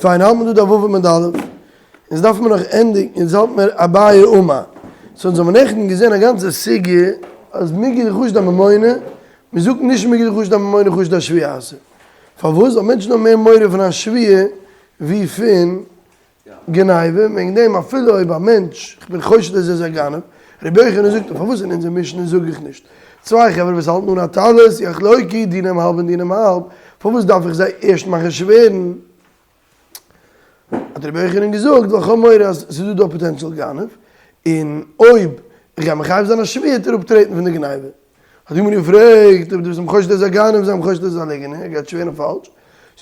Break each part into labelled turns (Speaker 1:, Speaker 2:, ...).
Speaker 1: פיין, האלט מען דא דף ו' עמוד א', אונז דארף מען נאך ענדיגן, אונז האלט מיר אביי אמר. so אונז האבן נעכטן געזען א גאנצע סוגיא אז מיגו דחשיד אממונא, מען זאגט נישט מיגו דחשיד אממונא חשיד אשבועה אתא. פארוואס? ווייל מענטשן האבן מער מורא פון א שבועה ווי פון גניבה, וועגן דעם אפילו אויב א מענטש, איך בין חושד אז ער איז א גנב, רבי יוחנן זאגט פארוואס אין אונזער משנה זאג איך נישט, צוויי חברה וואס האלטן אן א טלית, יחלוקו, דינם האלב און דינם האלב, פארוואס דארף איך זיי ערשט מאכן שווערן? האט רבי יוחנן געזאגט, ווייל כ'האב מורא אז ס'איז דא דא א potential גנב, און אויב איך גיי מחייב זיין א שבועה וועט ער אפטרעטן פון די גניבה. האט די גמרא געפרעגט אויב דו ביסט אים חושד אז ער איז א גנב, זיי אים חושד אז ער איז א ליגענער, ער גייט שווערן פאלש.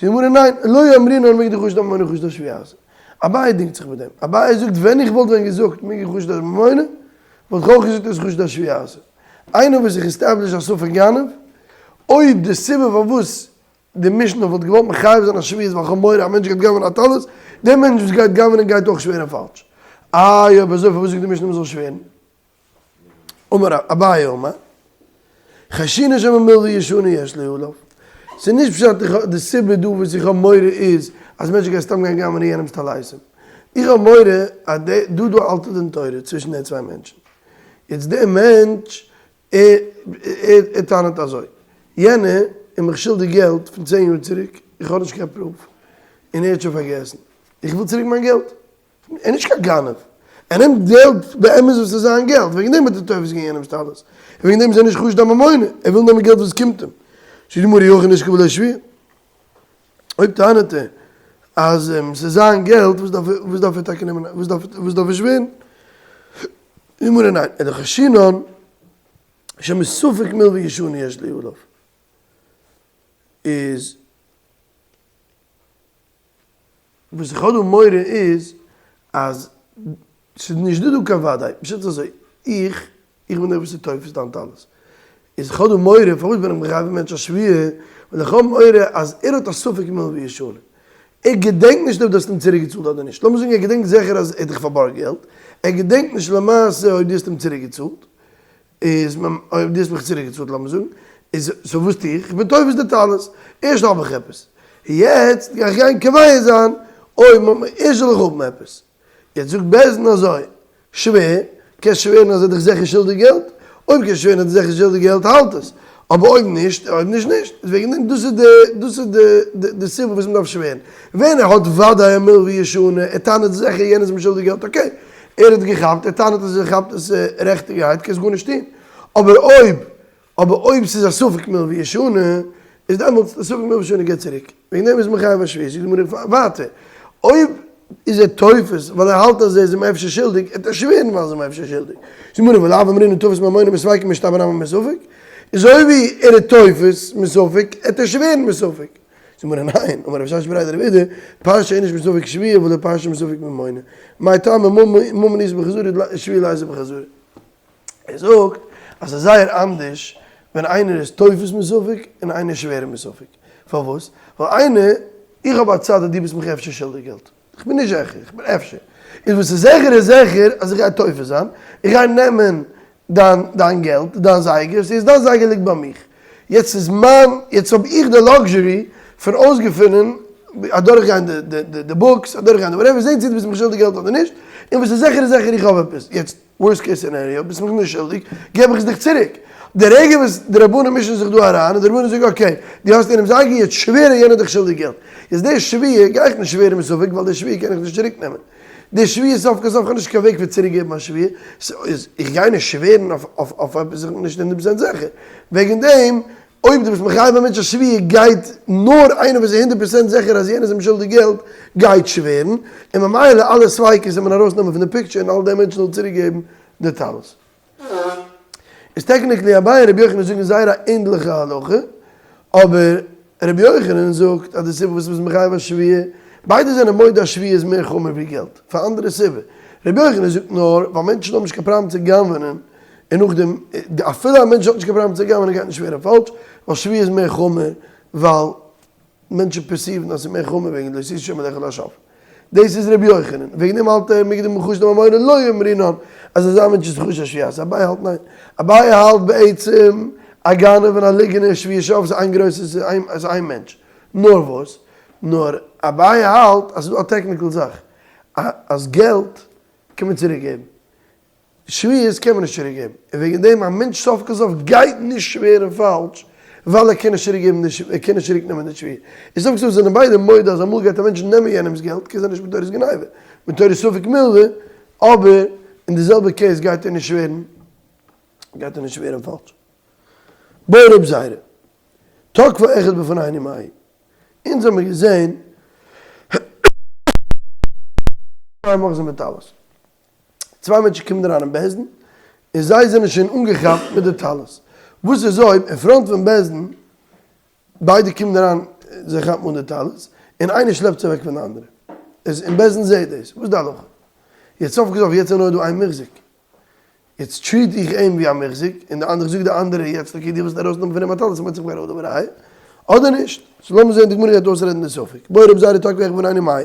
Speaker 1: זאגט די גמרא ניין, לא אמרינן מיגו דחשיד אממונא חשיד אשבועה אתא. אביי דינגט זיך מיט דעם. אביי זאגט ווען איך וואלט ווען געזאגט מיגו דחשיד אממונא, וואלט איך אויך געזאגט אז חשיד אשבועה אתא. איינער וואס איך establish א ספק גנב, אויב די סיבה פארוואס די משנה וואלט געוואלט מחייב זיין א שבועה ווייל כ'האב מורא א מענטש גייט גנב'ענען א טלית, דער מענטש וואס גייט גנב'ענען גייט אויך שווערן פאלש. איי אויב אזוי פארוואס זאגט די משנה מ'זאל שווערן? אמר אביי אמר, חיישינן שמא מלוה ישנה יש לו עליו. ס'איז נישט פשט איך האב, די סיבה דא וואס איך האב מורא איז אז מענטשן גייען סתם גיין גנב'ענען יענעמ'ס טליתים. איך האב מורא אז די, דא דא אלטע דין תורה צווישן די צוויי מענטשן. יעצט דער מענטש ער ער טענה'ט אזוי, יענער איז מיך שולדיג געלט פון צען יאר צוריק, איך האב נישט קיין proof, און ער האט שוין פארגעסן, איך וויל צוריק מיין געלט. ער איז נישט קיין גנב, ער נעמט געלט באמת וואס איז זיין געלט, וועגן דעם האט ער תופס געווען יענעמ'ס טלית, און וועגן דעם איז ער נישט חשוד בממונא, ער וויל נעמען געלט וואס קומט אים. זאגט די גמרא אי הכי נישקול בלא שבועה. אויב טענה'ט ער אז ס'איז זיין געלט, וואס דארף וואס דארף ער טאקע נעמען, וואס דארף וואס דארף ער שווערן? זאגט די גמרא ניין, אלא חיישינן שמספק מלוה ישנה יש לו עליו. איז וואס איך האב דא מורא איז אז ס'איז נישט דא דא קיין וודאי, פשוט אזוי, איך, איך בין דער וואס איז תופס דיין טלית, איז איך האב דא מורא, פארוואס בין איך מחייב א מענטש א שבועה, ווייל איך האב מורא אז ער האט א ספק מלוה ישנה, ער געדענקט נישט אויב דו האסט אים צוריק געצאלט אדער נישט, לאמיר זאגן ער געדענקט זיכער אז ער האט דיך פארבארגט געלט, ער געדענקט נישט למעשה אויב דו האסט אים צוריק געצאלט, איז מען אויב דו האסט מיך צוריק געצאלט לאמיר זאגן, איז so וואס טו איך? איך בין תופס די טלית, ערשט האב איך עפעס, יעצט גיי איך גיין קובע זיין אויב מען האט ערשט זאל איך האבן עפעס, יעצט זאגט בית דין אזוי, שווער, קענסט שווערן אז ער האט דיך זיכער שולדיג געלט, אויב קענסט שווערן אז ער האט זיכער שולדיג געלט האלט עס, אבער אויב נישט, אויב נישט נישט, איז וועגן דעם דאס איז די דאס איז די די סיבה וואס מען דארף שווערן, ווען ער האט וודאי א מלוה ישנה, ער טענה'ט זיכער יענער איז אים שולדיג געלט okay, ער האט געכאפט, ער טענה'ט אז ער כאפט עס רעכטיגערהייט, קענסט גארנישט טון. אבער אויב, אבער אויב ס'איז א ספק מלוה ישנה, איז דעמאלטס די ספק מלוה ישנה גייט צוריק. וועגן דעם איז מחייב א שבועה. זאגט די גמרא ווייטער, אויב איז ער תופס ווייל ער האלט אז ער איז אים אפשר שולדיג, וועט ער שווערן ווייל ער איז אים אפשר שולדיג. זאגט די גמרא, ולאו אמרינן תופס ממונא מספיקא משתבע נמי מספק? אזוי ווי ער איז תופס מספק, וועט ער שווערן מספק. זאגט די גמרא ניין, אמר רב ששת בריה דרב אידי, פרשי איניש מספק שבועה ולא פרשי מספק ממונא, מאי טעמא ממון איתא בחזרה שבועה ליתא בחזרה. ער זאגט אז ס'איז זייער אנדערש ווען איינער איז תופס מספק און איינער איז שווערער מספק. פארוואס? ווייל איינער, איך האב א צד אז דו ביסט מיך אפשר שולדיג געלט. איך בין נישט זיכער, איך בין אפשר. איז וואס איז זיכער איז זיכער אז איך גיי תופס זיין, איך גיי נעמען דיין דיין געלט, דיין זייגער, ס'איז דיין זייגער ליגט ביי מיך. יעצט איז מיין, יעצט האב איך די luxury פון אויסגעפינען, אדורכגיין די די די books, אדורכגיין די whatever, זען צו דו ביסט מיך שולדיג געלט אדער נישט, און וואס איז זיכער איז זיכער איך האב עפעס. יעצט, worst case scenario, ביסט מיך נישט שולדיג, געב איך עס דיך צוריק. די רגע וואס די רבנים מישן זיך דא אריין, און די רבנים זאגן okay, דו האסט יענעם זייגער, יעצט שווער יענער דיך שולדיג געלט. יעצט די שבועה גיי איך נישט שווערן מספק, ווייל די שבועה קען איך נישט צוריק נעמען. די שבועה סוף כל סוף איך האב נישט קיין וועג פון צוריק געבן א שבועה, איז איך גיי נישט שווערן אויף אויף עפעס איך בין נישט הונדערט פראצענט זיכער. וועגן דעם, אויב דו ביסט מחייב א מענטש א שבועה גייט נאר איינער וואס איז הונדערט פראצענט זיכער אז יענער איז אים שולדיג געלט גייט שווערן, און ממילא אלע ספיקות זאל מען ארויסנעמען פון די picture און אלע די מענטשן זאלן צוריק געבן די טלית. איז technically אביי און רבי יוחנן זאגן זייער א ענדליכע הלכה, אבער רבי יוחנן זאגט אז די סיבה וואס מ'איז מחייב א שבועה, ביידע זענען מודה אז שבועה איז מער חמור ווי געלט, פאר אנדערע סיבה, רבי יוחנן זאגט נאר ווייל מענטשן האבן נישט קיין פראבלעם צו גנב'נען, און נאכדעם אפילו א מענטש האט נישט קיין פראבלעם צו גנב'נען גייט נישט ווערן פאלש, ווייל שבועה איז מער חמור, ווייל מענטשן perceive ן אז ס'איז מער חמור וועגן לא תשא שור מעליך לשווא. דאס איז רבי יוחנן, וועגן דעם האלט ער מיגו דחשיד אממונא לא אמרינן אז אזא מענטש איז חשוד אשבועה, אביי האלט ניין, אביי האלט בעצם א גנב און א ליגענער שבועת שוא איז איין גרויסע איז איין מענטש, נאר וואס? נאר אביי האלט אז ס'איז דא א technical זאך אז געלט קען מען צוריק געבן, שבועות קען מען נישט צוריק געבן, און וועגן דעם א מענטש סוף כל סוף גייט נישט שווערן פאלש ווייל ער קען נישט צוריק געבן די ער קען נישט צוריק נעמען די שבועה, און סוף כל סוף זענען ביידע מודה אז אמאל גייט א מענטש נעמען יענעמס געלט קען זיין נישט מתורת גניבה, מתורת ספק מלוה, אבער אין די זעלבע case גייט ער נישט שווערן גייט ער נישט שווערן פאלש. בעי רב זירא, תקפו אחד בפנינו מהו. אונז האמיר געזען צוויי מוחזקים בטלית. צוויי מענטשן קומען אריין אין בית דין, און זיי זענען שוין אנגעכאפט מיט די טלית. וואס איז אויב אין front פון בית דין, ביידע קומען אריין, זיי כאפן אן די טלית, און איינער שלעפט עס אוועק פון די אנדערע. איז און בית דין זעט דאס. וואס איז די הלכה? יעצט סוף כל סוף יעצט איז נאר דא איין מוחזק. יעצט treat איך אים ווי א מוחזק, און די אנדערע זאגט די אנדערע יעצט okay דו ווילסט ארויסנעמען פון אים א טלית מוציא מחבירו עליו הראיה, אדער נישט? so לאמיר זען די גמרא גייט אויסרעדן די ספק, בעי רב זירא תקפו אחד בפנינו מאי,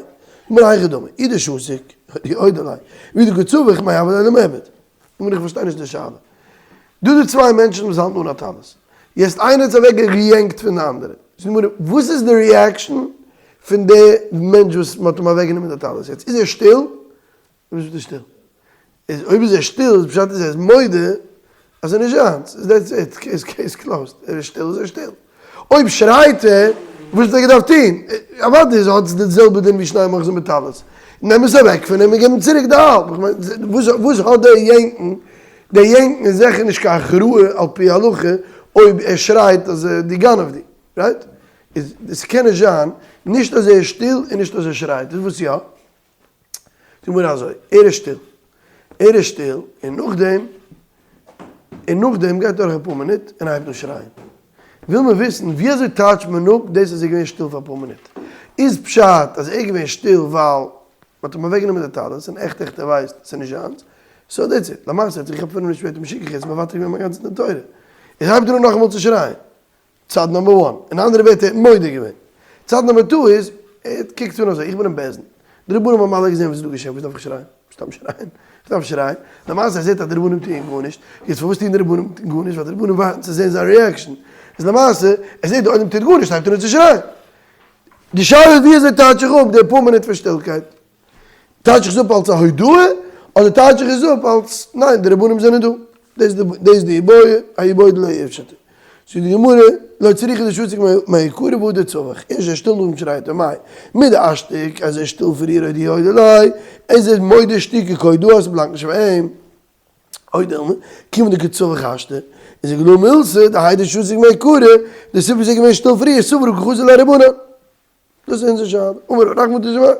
Speaker 1: גמרא היכי דמי, אי דשתיק, אודויי אודו ליה, ואי דקא צווח מאי הוה ליה למיעבד. גמרא איך פארשטיי נישט די שאלה. דא די צוויי מענטשן וואס האלטן אן א טלית, יעצט איינער האט עס אוועק געיענקט פון די אנדערע, זאגט די גמרא וואס איז די reaction פון די מענטש וואס מען האט אים אוועק גענומען די טלית, יעצט איז ער שטיל? וואס ביסטו שטיל? איז אויב איז ער שטיל איז פשט איז ער איז מודה אז ס'איז נישט זיינס, איז that's it, case case closed, ער איז שטיל איז ער שטיל. אויב שרייט ער, וואס האט ער געדארפט טון? אוודאי איז האט עס די זעלבע דין ווי שני מוחזקים בטלית, נעם עס אוועק פון אים און געב אים צוריק די האלב, איך מיין וואס וואס האט דער יענקן, דער יענקן איז זיכער נישט קיין הכרעה על פי הלכה אויב ער שרייט אז דו גנב דו, right? איז ס'קען נישט זיין נישט אז ער איז שטיל און נישט אז ער שרייט, איז וואס יא? זאג מיר אזוי, ער איז שטיל, ער איז שטיל, און נאכדעם, און נאכדעם גייט דורך אפאר מינוט און ער הייבט אן שרייען. וויל מען וויסן ווי אזוי טייטשט מען אפ דאס אז ער איז געווען שטיל פאר אפאר מינוט? איז פשט אז ער איז געווען שטיל ווייל מען האט אים אוועקגענומען די טלית און עכט עכט ער ווייסט ס'איז נישט זיינס, so that's it. למעשה האט זיך געכאפט פינף מינוט שפעטער משוגע יעצט מוותר געווען מיין גאנצן דין תורה. ער הייבט אן נאכאמאל צו שרייען. צד number one, אין אנדערע ווערטער ער האט מודה געווען. צד number two איז, ער קוקט אן אזוי, איך בין אין בית דין, די רבנים האבן אלע געזען וואס איז דא געשען, וואס דארף איך שרייען? סתם שרייען? איך דארף שרייען? למעשה ער זעט אז די רבנים טוען גארנישט, יעצט פארוואס טוען די רבנים גארנישט? ווייל די רבנים ווארטן צו זען זיין reaction, איז למעשה ער זעט די עולם טוט גארנישט הייבט ער אן צו שרייען. די שאלה איז ווי אזוי טייטש איך אפ די פאר מינוט פון שטילקייט? טייטש איך עס אפ אלס א הודאה, אדער טייטש איך עס אפ אלס ניין די רבנים זענען דא, דאס איז די איבעיא, האיבעיא דלא איפשטא. זאגט די גמרא, לא צריכא דשתיק מעיקרא והא דצווח, ערשט איז ער שטיל נאכדעם שרייט ער מאי, מדאשתיק אז ער איז שטיל פריער אודויי אודו ליה, איז ער מודה שתיקה כהודאה אז ס'באלאנגט נישט פאר אים, או דילמא, כיוון דקא צווח השתא, איז איגלאי מילתא, דהאי דשתיק מעיקרא, די סיבה וואס ער איז געווען שטיל פריער, סבר קא חזי ליה רבנן. דאס איז אונזער שאלה. אמר רב נחמן תא שמע,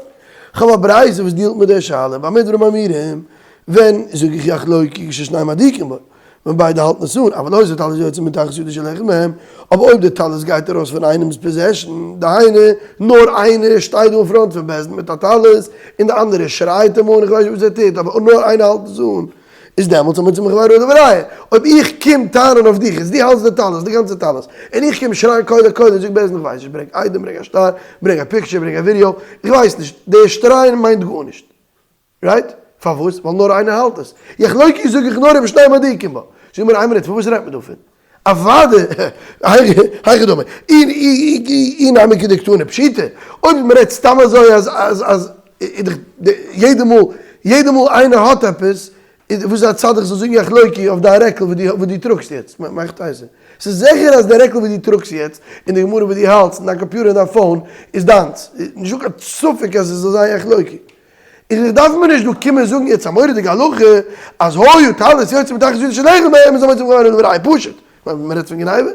Speaker 1: כ'האב א ברייתא וואס deal ט מיט דער שאלה, במה דברים אמורים, ווען זאג איך יחלוקו כששניהם אדוקים בו, ווען ביידע האלטן עס אן, אבל היתה טלית יוצאה מתחת ידו של אחד מהם, אבער אויב די טלית גייט ארויס פון איינעמ'ס possession, דהיינו, נאר איינער שטייט דא אין front פון בית דין מיט א טלית, און די אנדערע שרייט אים אן, איך ווייס נישט וואס ער טוט, אבער נאר איינער האלט עס אן, איז דעמאלטס המוציא מחבירו עליו הראיה, אויב איך קום טענה'ן אויף דיך, איז דו האלטסט די טלית, די גאנצע טלית, און איך קום שרייען קולי קולות, זאג בית דין איך ווייס נישט, ברענג עדים, ברענג א שטר, ברענג א picture, ברענג א ווידיאו, איך ווייס נישט, די שרייען מיינט גארנישט, right? פארוואס? ווייל נאר איינער האלט עס. יחלוקו זאג איך נאר אויב שניהם אדוקים בה. זאג מיר איין מינוט, פון וואס רעדט מען דא פון? אוואדע, היכי דמי, אי נמי כדקתני פשיטא, אויב מען רעדט סתם אזוי אז אז אז יעדע מאל יעדע מאל איינער האט עפעס, איז וואס איז א צד איך זאל זאגן יחלוקו אויף דיין רעקל וואס דו טראגסט יעצט, מאכט אייזער. ס'איז זיכער אז די רעקל וואס דו טראגסט יעצט, און די גמרא וואס דו האלטסט, און דיין קאמפיוטער און דיין phone, איז דיינס. נישטא קיין ספק אז עס זאל זיין יחלוקו. איך דארף מיר נישט דא קומען זאגן יעצט א מורא'דיגע הלכה אז היה טלית יוצא מתחת ידו של אחד מהם איז המוציא מחבירו עליו הראיה, פשוט, ווייל מ'רעדט פון גניבה.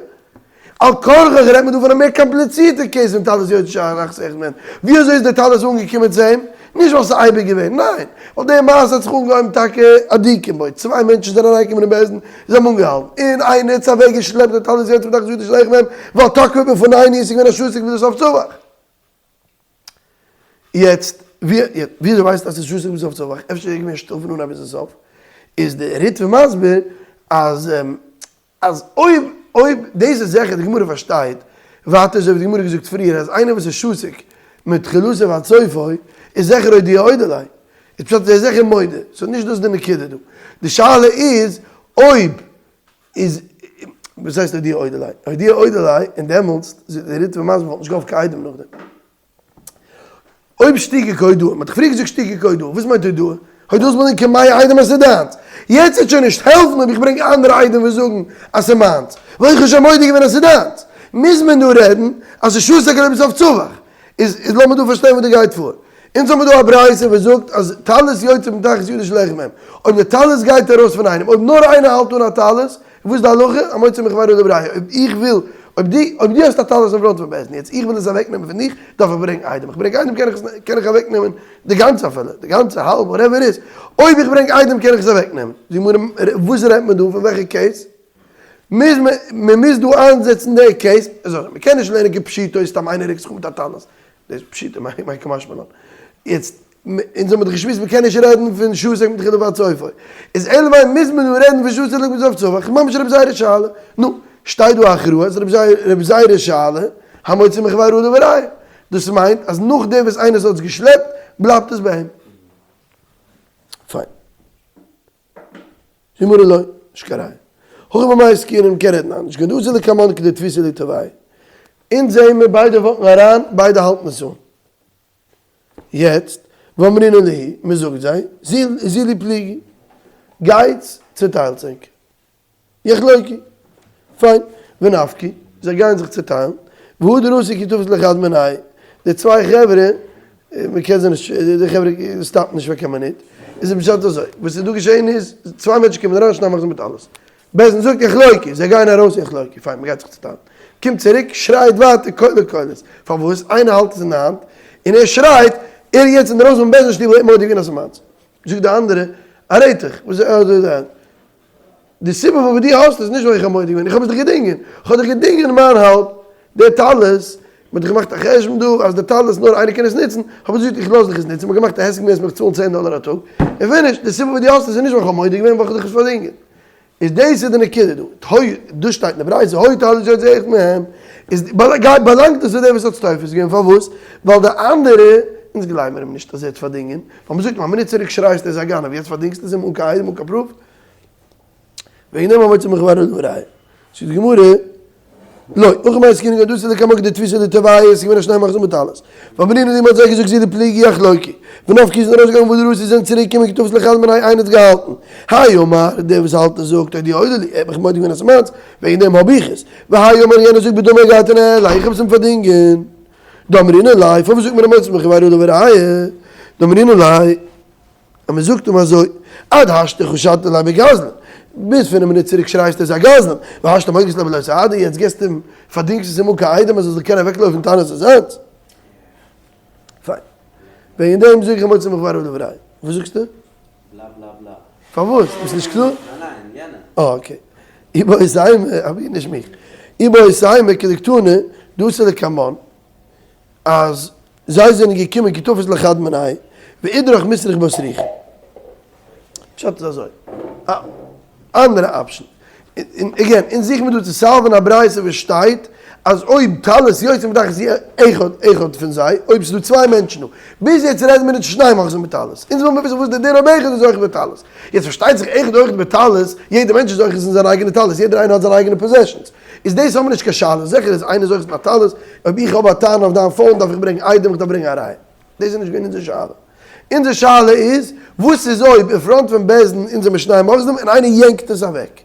Speaker 1: על כרחך רעדט מען דא פון א מער קאמפליצירטע case פון טלית יוצא מתחת אחד מהם. ווי אזוי איז דער טלית אנגעקומען צו אים? נישט ווייל ס'איז אייביג געווען, ניין, ווייל די מעשה האט זיך אנגעהויבן טאקע אדוקים בו, צוויי מענטשן זענען אריינגעקומען אין בית דין, זיי האבן אנגעהאלטן, און איינער האט אוועקגעשלעפט די טלית יוצא מתחת ידו של אחד מהם, ווייל תקפו בפנינו איז געווען א שתיק ביז סוף צווח. יעצט, וויאזוי ווייסטו אז ס'איז שתיק ביז סוף צווח? אפשר איז ער געווען שטיל פון אנהייב ביזן סוף? איז די ריטב"א מסביר אז אז אויב אויב דאס איז זיכער די גמרא פארשטייט ווייטער אזוי ווי די גמרא האט געזאגט פריער אז איינער וואס איז שתיק מתחילתו ועד סופו איז זיכער אודויי אודו ליה איז פשט אז ער איז זיכער מודה so נישט דאס איז די נקודה דא די שאלה איז אויב איז וואס הייסט אודויי אודו ליה אודויי אודו ליה און דעמאלטס זאגט די ריטב"א מסביר וואלט נישט געהאלפן קיין עדים נאכדעם. אויב שתיקה כהודאה, מען האט דאך פריער געזאגט שתיקה כהודאה, וואס מיינט הודאה? הודאה איז מנין כמאי עדים אז ס'איז דיינס. יעצט וועט שוין נישט העלפן אויב איך ברענג אנדערע עדים וואס זאגן אז ס'איז מיינס, ווייל איך האב שוין מודה געווען אז ס'איז דיינס. מוז מען דא רעדן אז ס'איז שתק ולבסוף צווח. איז איז לאמיר דא פארשטיין וואס דא גייט פאר. אונז האבן דא א ברייתא וואס זאגט אז טלית יוצא מתחת ידו של אחד מהם. אויב די טלית גייט ארויס פון איינעם, אויב נאר איינער האלט אן א טלית, וואס איז די הלכה? המוציא מחבירו עליו הראיה. אויב איך וויל, אויב דו, אויב דו האסט א טלית אין front פון בית דין, יעצט איך וויל עס אוועקנעמען פון דיך, דארף איך ברענגען עדים. איך ברענג עדים קען איך עס, קען איך אוועקנעמען די גאנצע אפילו, די גאנצע, האלב, whatever איז. אויב איך ברענג עדים קען איך עס אוועקנעמען. זאגט די גמרא, וואס רעדט מען דא? פון וועלכע case? מוז מען, מען מוז דא איינזעצן די case, אזוי, מען קען נישט לערנען כפשוטו סתם איינער רוקט זיך אן מיט א טלית, דאס איז פשוטו מאי קא משמע לן. יעצט, אונז האבן דאך געשמועסט מען קען נישט רעדן פון שתק מתחילה ועד סופו, איז אלא מאי מוז מען דא רעדן פון שתק לבסוף צווח, ממש רבי זירא'ס שאלה. נו, שטייט דא הכרעה אז רבי זירא'ס שאלה, המוציא מחבירו עליו הראיה. דאס מיינט אז נאכדעם וואס איינער האט עס געשלעפט, בלייבט עס ביי אים. פיין. זאגט גמרא לא, נישט קיין ראיה. הכא במאי עסקינן מ'קען רעדן אנדערש, כגון דאתו לקמן כדי תפיסה להו תרוייהו. אונז זעהן מיר ביידע walk ן אריין, ביידע האלטן עס אן. יעצט, ואמרינן להו, מ'זאגט זיי, זילו פליגי, גייטס צוטיילטס ענק. יחלוקו. פיין. ונפקי, זיי גייען זיך צוטיילן. והדר אתו כי תפס לחד מינייהו. די צוויי חברה, מען קען זיי נישט, די חברה stop ן נישט פאר קיין מינוט. איז די פשט אזוי, וואס איז דא געשען איז, צוויי מענטשן קומען אריין שניידן מחזור מיט אלעס. בית דין זאגט יחלוקו, זיי גייען ארויס יחלוקו, פיין, מען גייט זיך צוטיילן. קומט צוריק, שרייט ווייטער קולי קולות. פארוואס? איינער האלט עס אין די האנט, און ער שרייט, ער יעצט אינדערויסן פון בית דין שטיבל האט מודה געווען אז ס'איז מיינס. זאגט די אנדערע, א רעטעך, וואס איז די סיבה פארוואס דו האסט עס, נישט ווייל איך האב מודה געווען, איך האב עס דיך געדינגען, איך האב דיך געדינגען מיין האלב, די טלית, מען האט דאך געמאכט א חשבון דא אז די טלית נאר איינער קען עס נוצן, האב איך געזאגט איך לאז דיך עס נוצן, מען האט געמאכט א הסכם וועסט מיך צאלן צען דאלער א טאג, און finish, די סיבה פארוואס דו האסט עס איז נישט ווייל איך האב מודה געווען, ווייל איך האב דיך עס פארדינגען. איז דאס איז די נקודה דא, הוי, דאס שטייט אין די ברייתא, היה טלית יוצא מאחד מהם, איז באלאנגט עס צו דעם וואס האט עס תופס געווען, פארוואס? ווייל די אנדערע, אונז גלייבן מיר אים נישט אז ער האט פארדינגען, ווייל מ'זאגט אים א מינוט צוריק שרייסטו ער איז א גנב, יעצט פארדינגסטו עס אים אן קיין עדים אן קיין proof? וועגן דעם המוציא מחבירו עליו הראיה. זאגט די גמרא, לא, הכא במאי עסקינן כגון דאתו לקמן כדי תפיסה לתרוייהו, עס איז געווען א שני מחזור מיט אלעס. ואמרינן להו מ'האט זיי געזאגט זילו פליגי יחלוקו. ונפקי זענען ארויסגעגאנגען והדור אתו זענען צוריק געקומען כי תפס לחד מינייהו איינער האט געהאלטן. האי אמר, דער וואס האלט עס זאגט, אודויי אודו לי, ער האט מיך מודה געווען אז ס'איז מיינס, וועגן דעם האב איך עס. והאי אמר יענער זאגט בדמי אגרתיה ניהליה, איך האב עס אים פארדינגען. דאמרינן ליה, פארוואס זאגט מען המוציא מחבירו עליו הראיה? דאמרינן ליה. אז מען זאגט אים אזוי, עד השתא חשדת ליה בגזלן, ביז פינף מינוט צוריק שרייסטו ער איז א גזלן, והשתא מוגת ליה בלא סהדי, יעצט געסטו אים, פארדינגסט עס אים אן קיין עדים אז ער זאל קענען אוועקלויפן טענה'ן ס'איז זיינס. פיין. וועגן דעם זאג איך המוציא מחבירו עליו הראיה. וואס זאגסטו?
Speaker 2: בלא בלא בלא.
Speaker 1: פארוואס? ביסט נישט קלאר?
Speaker 2: ניין ניין, יענער.
Speaker 1: אה okay. איבעית אימא, אבי נישט מיך. איבעית אימא כדקתני, דאתו לקמן, אז זיי זענען געקומען כי תפס לחד מינייהו ואידרך מיסרך בה סריכא. פשט איז אזוי, א אנדערע option, און again, אונז זוכן מיר דא צו solve ן א ברייתא וואס שטייט אז אויב טלית יוצא מתחת אחד אחד פון זיי, אויב ס'איז דא צוויי מענטשן דא, ביז יעצט רעדן מיר נישט שניים אוחזין בטלית, אונז ווילן מיר וויסן וואס די דין אויב אחד איז אוחז בטלית. יעצט פארשטייט זיך אחד אוחז בטלית, יעדער מענטש איז אוחז אין זיין אייגענע טלית, יעדער איינער האט זיינע אייגענע possessions, איז דאס האבן מיר נישט קיין שאלה, זיכער איז איינער אוחז בטלית, אויב איך האב א טענה אויף דיין phone דארף איך ברענגען עדים, איך דארף ברענגען א ראיה. דאס איז נישט געווען אונזער שאלה. אונזער שאלה איז, וואס איז אויב אין front פון בית דין אונז זעמיר שניים אוחזין און איינער יענקט עס אוועק.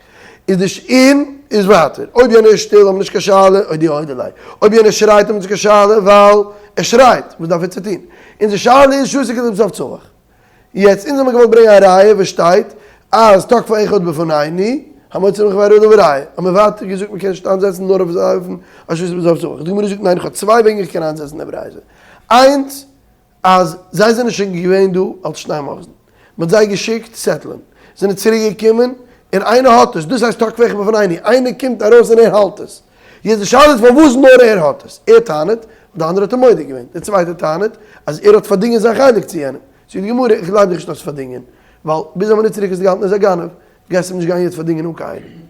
Speaker 1: איז די ש און איז ווייטער. אויב יענער איז שטיל האבן מיר נישט קיין שאלה, אודויי אודו ליה. אויב יענער שרייט האבן מיר נישט קיין שאלה ווייל ער שרייט, וואס דארף ער צו טון? אונזער שאלה איז שתק ולבסוף צווח. יעצט אונז האמיר געוואלט ברענגען א ראיה וואס שטייט אז תקפו אחד בפנינו המוציא מחבירו עליו הראיה, האבן מיר ווייטער געזאגט מ'קען נישט איינזעצן נאר אויף אזא אופן אז שתק ולבסוף צווח, די גמרא זאגט ניין איך האב צוויי וועגן איך קען איינזעצן די ברייתא, איינס אז זיי זענען שוין געווען דא אלס שניים אוחזין, מ'האט זיי געשיקט settle ן, זענען צוריק געקומען און איינער האט עס, דאס הייסט תקפו אחד בפנינו, איינער קומט ארויס און ער האלט עס, יעצט די שאלה איז פארוואס נאר ער האט עס, ער טענה'ט, די אנדערע האט אים מודה געווען, דער צווייטער טענה'ט אז ער האט פארדינגען זיין חלק צו יענעם, זאגט די גמרא איך גלייב דיך נישט האסט פארדינגען, ווייל ביז א מינוט צוריק האסטו געהאלטן ער איז א גנב, גייסט אים נישט גיין יעצט פארדינגען אן קיין עדים.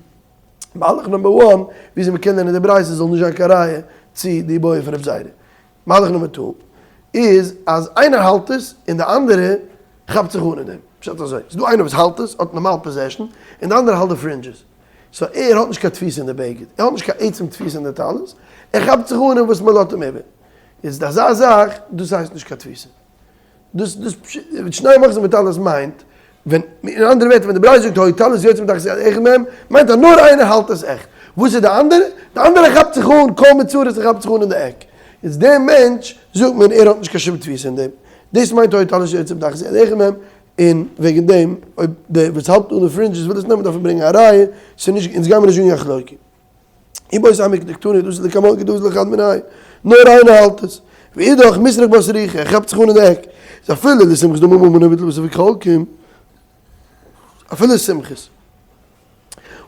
Speaker 1: מהלך number one, וויאזוי מען קען לערנען די ברייתא זאל נישט זיין קיין ראיה צו די איבעיא פון רב זירא. מהלך number two איז אז איינער האלט עס און די אנדערע כאפט זיך אן אין דעם. פשט אזוי, ס'איז דא איינער וואס האלט עס, האט נארמאל possession, און די אנדערע האלט די fringes. so ער האט נישט קיין תפיסה אין די בגד, ער האט נישט קיין עצם תפיסה אין די טלית, ער כאפט זיך אן אין וואס מען לאזט אים איבער. איז אזא זאך, דאס הייסט נישט קיין תפיסה. דאס דאס שני מחזיר בטלית מיינט, ווען, אין אנדערע ווערטער ווען די ברייתא זאגט היה טלית יוצא מתחת יד אחד מהם, מיינט אז נאר איינער האלט עס עכט. וואס איז די אנדערע? די אנדערע כאפט זיך אן כל מיני צרות און כאפט זיך אן אין די עק. איז דער מענטש זאגט מען ער האט נישט קיין שום תפיסה אין דעם. דאס מיינט היה טלית יוצא מתחת יד אחד מהם, און וועגן דעם אויב דער וואס האלט אן די fringes וויל עס נעמען דארף ער ברענגען א ראיה, ס'איז נישט, אונז גיימיר נישט זאגן יחלוקו. איבעית אימא כדקתני דאס איז לקמן כדאית לחד מינייהו, נאר איינער האלט עס, ואידך מיסרך בתרייכא, ער כאפט זיך אן אין די עק, איז אפילו לסומכוס דאמר ממון ומוטל בספק חולקים, אפילו סומכוס,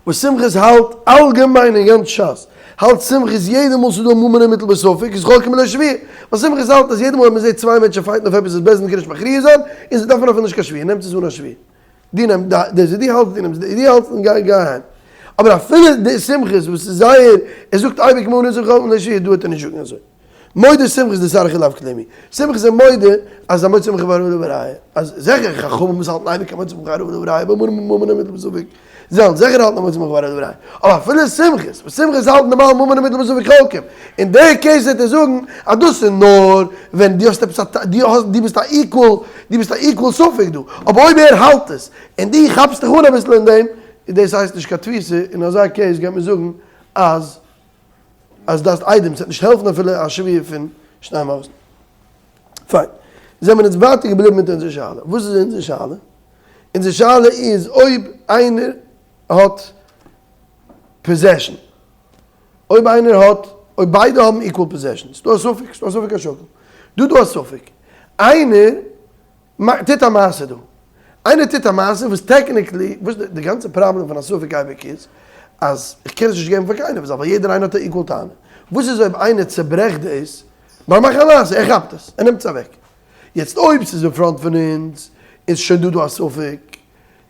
Speaker 1: וואס סומכוס האלט אלגעמיין אין גאנץ שס, האלט סומכוס יעדע מאל ס'איז דא ממון ומוטל בספק איז חולקים בלא שבועה, ווייל סומכוס האלט אז יעדע מאל ווען מ'זעט צוויי מענטשן fight ן אויף עפעס איז בית דין קען נישט מכריע זיין, און זיי דארפן אפילו נישט קיין שבועה, נעמט עס אן א שבועה. דו נעם דאס וואס דו האלטסט, דו נעמסט דאס וואס דו האלטסט און גיי גיי אהיים. אבער אפילו די סומכוס וואס איז זייער, ער זאגט אייביג ממון איז זיך און נישט דא וועט ער נישט זאגן אזוי. מודה סומכוס דסרחי לאו כלום הוא. סומכוס איז מודה אז המוציא מחברו עליו הראיה. אז זיכער חכמים וואס האלטן אייביג המוציא מחברו עליו הראיה ביי ממון ומוטל בספק. זיי וועלן זיכער האלטן המוציא מחברו עליו הראיה. אבער אפילו סומכוס, וואס סומכוס האלט נארמאל ממון ומוטל בספק חולקים. אין די case וועט ער זאגן אז דאס איז נאר ווען דו האסט עפעס א דו האסט דו ביסט א equal דו ביסט א equal ספק דא. אבער אויב ער האלט עס און דו כאפסט דיך אן אביסל אין דעם, איז דאס הייסט נישט קיין תפיסה, אין אזא case גייט מען זאגן אז אז דארפסט עדים, ס'וועט נישט העלפן אפילו א שבועה פון שני מחזין. פיין. זעמיר אונז ווייטער געבליבן מיט אונזער שאלה. וואס איז אונזער שאלה? אונזער שאלה איז אויב איינער האט possession, אויב איינער האט, אויב ביידע האבן equal possession, ס'דא א ספק, ס'דא א ספק השקול, דא דא א ספק, איינער טוט א מעשה דא, איינער טוט א מעשה וואס technically, וואס די גאנצע פראבלעם פון א ספק אייביג איז, אז איך קען עס נישט געבן פאר קיינעם, ווייל יעדער איינער האט א equal טענה, וואס איז אויב איינער צוברעכט דאס, ביים מאכן א מעשה, ער כאפט עס, ער נעמט עס אוועק, יעצט אויב ס'איז אין front פון אונז, איז שוין דא דא א ספק,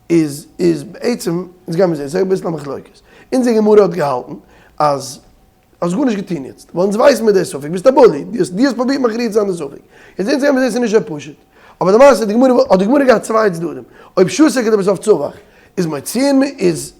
Speaker 1: איז איז בעצם, אונז גיימיר זעהן, ס'איז אביסל א מחלוקת. אונזער גמרא האט געהאלטן אז האסט גארנישט געטון יעצט, ווייל אונז ווייסן מיר די ספק, ביסט א bully, דו האסט דו האסט פרובירט מכריע צו זיין די ספק. יעצט אונז גיימיר זעהן ס'איז נישט אזוי פשוט. אבער למעשה די גמרא, האט די גמרא געהאט צוויי צדדים. אויב שתק ולבסוף צווח, איז מוציאין איז,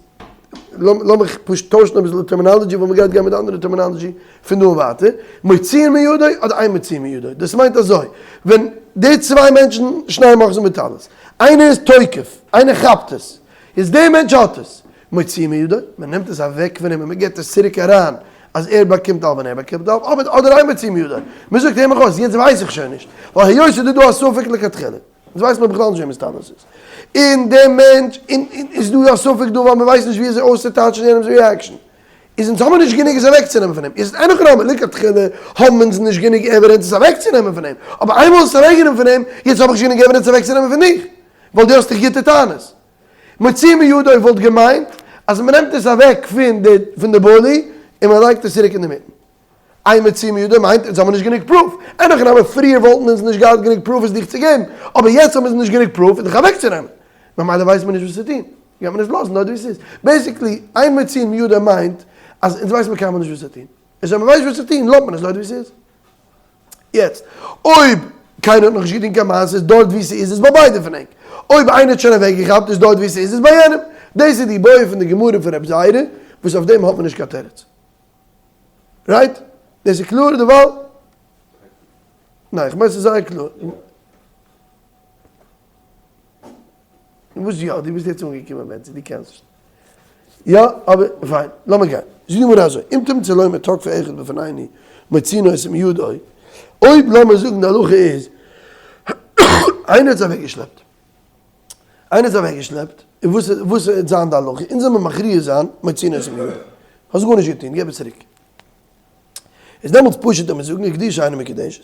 Speaker 1: לאמיך פשוט טוישן אביסל די terminology ווייל מ'גייט גיין מיט די אנדערע terminology פון דא און ווייטער, מוציאין מידו אדער אין מוציאין מידו, דאס מיינט אזוי, ווען די צוויי מענטשן שני מחזין בטלית, איינער איז תוקף, איינער כאפט עס, איז דער מענטש האט עס, מוציאין מידו, מען נעמט עס אוועק פון אים און מען געבט עס צוריק אריין, אז ער באקומט האלב און ער באקומט האלב, אבער אדער אין מוציאין מידו, מען זאגט הער מיך אויס, יעצט ווייס איך שוין נישט, ווייל היות ס'איז דא דא א ספק לכתחילה, יעצט ווייסט מען בכלל נישט וועמענס טלית איז, און דער מענטש, און איז דא א ספק דא ווייל מען ווייסט נישט ווי אזוי אויסצוטייטשן יענעמ'ס reaction. איז אונז האבן נישט גענוג עס אוועקצונעמען פון אים, איז אין הכי נמי, לכתחילה האבן אונז נישט גענוג evidence עס אוועקצונעמען פון אים, אבער איינמאל האסט עס אוועקגענומען פון אים, יעצט האב איך נישט גענוג evidence אוועקצונעמען פון דיך, ווייל דו האסט דאך גוטע טענות. מוציא מידו וואלט געמיינט אז מען נעמט עס אוועק פון די פון די bully און מען לייגט עס צוריק אינדערמיטן. אין מוציא מידו מיינט אונז האבן נישט גענוג proof, אין הכי נמי פריער וואלטן אונז נישט געהאט גענוג proof עס דיך צו געבן, אבער יעצט האבן אונז נישט גענוג proof דיך אוועקצונעמען, ממילא ווייסט מען נישט וואס צו טון. גייט מען עס לאזן דארט ווי עס איז. basically, אין מוציאין מידו מיינט אז אונז ווייסן מיר קיינמאל נישט וואס צו טון. און אז מען ווייסט וואס צו טון לאזט מען עס דארט ווי עס איז. יעצט, אויב קיינער האט נאכנישט געטון קיין מעשה איז דארט ווי עס איז איז ביי ביידע פון ענק. אויב איינער האט שוין אוועקגעכאפט איז דארט ווי עס איז איז ביי יענעם. דאס איז די בעיא פון די גמרא פון רב זירא וואס אויף דעם האט מען נישט קיין תירוץ. right? דאס איז קלאר דערווייל? ניין, איך מיין ס'איז זייער קלאר. וואס יא? דו ביסט יעצט אנגעקומען בענצי, דו קענסט נישט. יא, אבער פיין, לאמיר גיין. זאגט די גמרא אזוי, אם תמצא לומר תקפו אחד בפנינו מוציאין אותו מידו, אויב לאמיר זאגן די הלכה איז, איינער האט עס אוועקגעשלעפט, איינער האט עס אוועקגעשלעפט, און וואס וואס וועט זיין די הלכה? אונז זאל מיר מכריע זיין מוציאין אותו מידו. האסט גארנישט געטון, געב עס צוריק. איז דעמאלטס פשוט אז מיר זאגן הקדישה אינה מקודשת.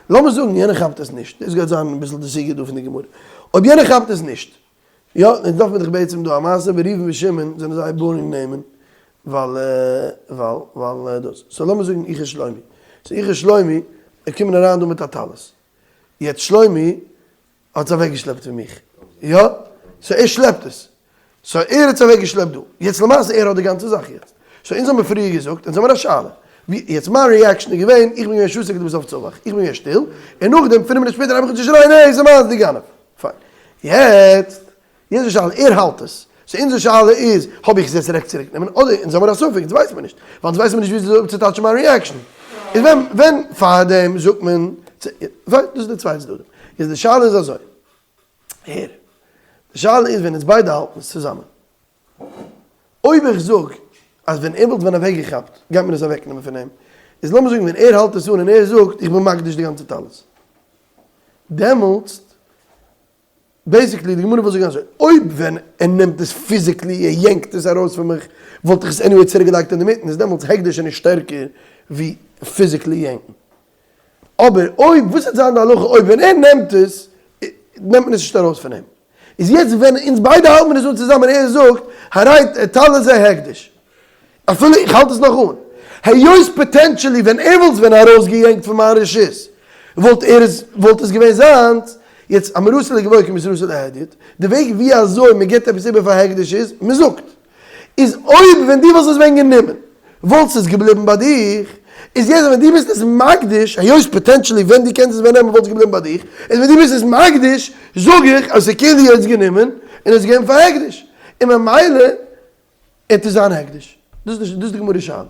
Speaker 1: לאמיר זאגן יענער כאפט עס נישט, דאס גייט זיין אביסל די סוגיא דא פון די גמרא. אויב יענער כאפט עס נישט, יא, יעצט דארף מען דאך בעצם דא א מעשה ווי ראובן ושמעון זענען זייער boring נעמען, ווייל ווייל ווייל דאס. so לאמיר זאגן איך און שלומי. so איך און שלומי קומען אריין דא מיט א טלית. יעצט שלומי האט עס אוועקגעשלעפט פון מיך, יא? so ער שלעפט עס, so ער האט עס אוועקגעשלעפט דא, יעצט למעשה ער האט די גאנצע זאך יעצט, so אונז האמיר פריער געזאגט, אונז האמיר א שאלה, ווי, יעצט מיין reaction איז געווען, איך בין געווען שתק ולבסוף צווח, איך בין געווען שטיל, און נאכדעם פינף מינוט שפעטער הייב איך אן צו שרייען, העי, ס'איז מיינס דו גנב! פיין. יעצט, יעצט די שאלה, ער האלט עס, so אונזער שאלה איז, האב איך עס יעצט רעכט צוריק נעמען, אדער אונז האמיר א ספק, אונז ווייסן מיר נישט, ווייל אונז ווייסן מיר נישט ווי אזוי אפצוטייטשן מיין reaction. איז ווען ווען פארדעם זאגט מען, דאס איז די צוויי צדדים. איז די שאלה איז אזוי, הער, די שאלה איז ווען אונז ביידע האלטן עס צוזאמען. אויב איך זאג אז ווען ער וואלט ווען אוועקגעכאפט גייט מען עס אוועקנעמען פון אים, איז לאמיר זאגן ווען ער האלט עס אן און ער זאגט איך בין מקדיש די גאנצע טלית, דעמאלטס basically די גמרא וויל זאגן אזוי, אויב ווען ער נעמט עס physically ער יענקט עס ארויס פון מיך וואלט איך עס anyway צוריק געלייגט אינדערמיטן, איז דעמאלטס הקדש איז נישט שטערקער ווי physically יענקן. אבער אויב וואס וועט זיין די הלכה אויב ווען ער נעמט עס נעמט מען עס נישט ארויס פון אים? איז יעצט ווען אונז ביידע האלט מיר עס אן צוזאמען ער זאגט הרי טלית זה הקדש אפילו איך האלט עס נאך אן היות potentially ווען ער וואלט עס ווען ארויסגעיענקט פון מיין רשות וואלט ער עס וואלט עס געווען זיינס יעצט אמירתו לגבוה כמסירתו להדיוט די וועג ווי אזוי מען גיבט עפעס איבער פאר הקדש איז מען זאגט איז אויב ווען דו וואלסט עס ווען גענומען וואלט עס געבליבן ביי דיך, איז יעצט ווען דו ביסט עס מקדיש, היות potentially ווען דו קענסט עס ווען נעמען וואלט עס געבליבן ביי דיך, איז ווען דו ביסט עס מקדיש זאג איך אז ס'איז כאילו יעצט גענומען און עס געגעבן פאר הקדש, און ממילא עט עס זיין הקדש. דאס איז די גמרא שאלה.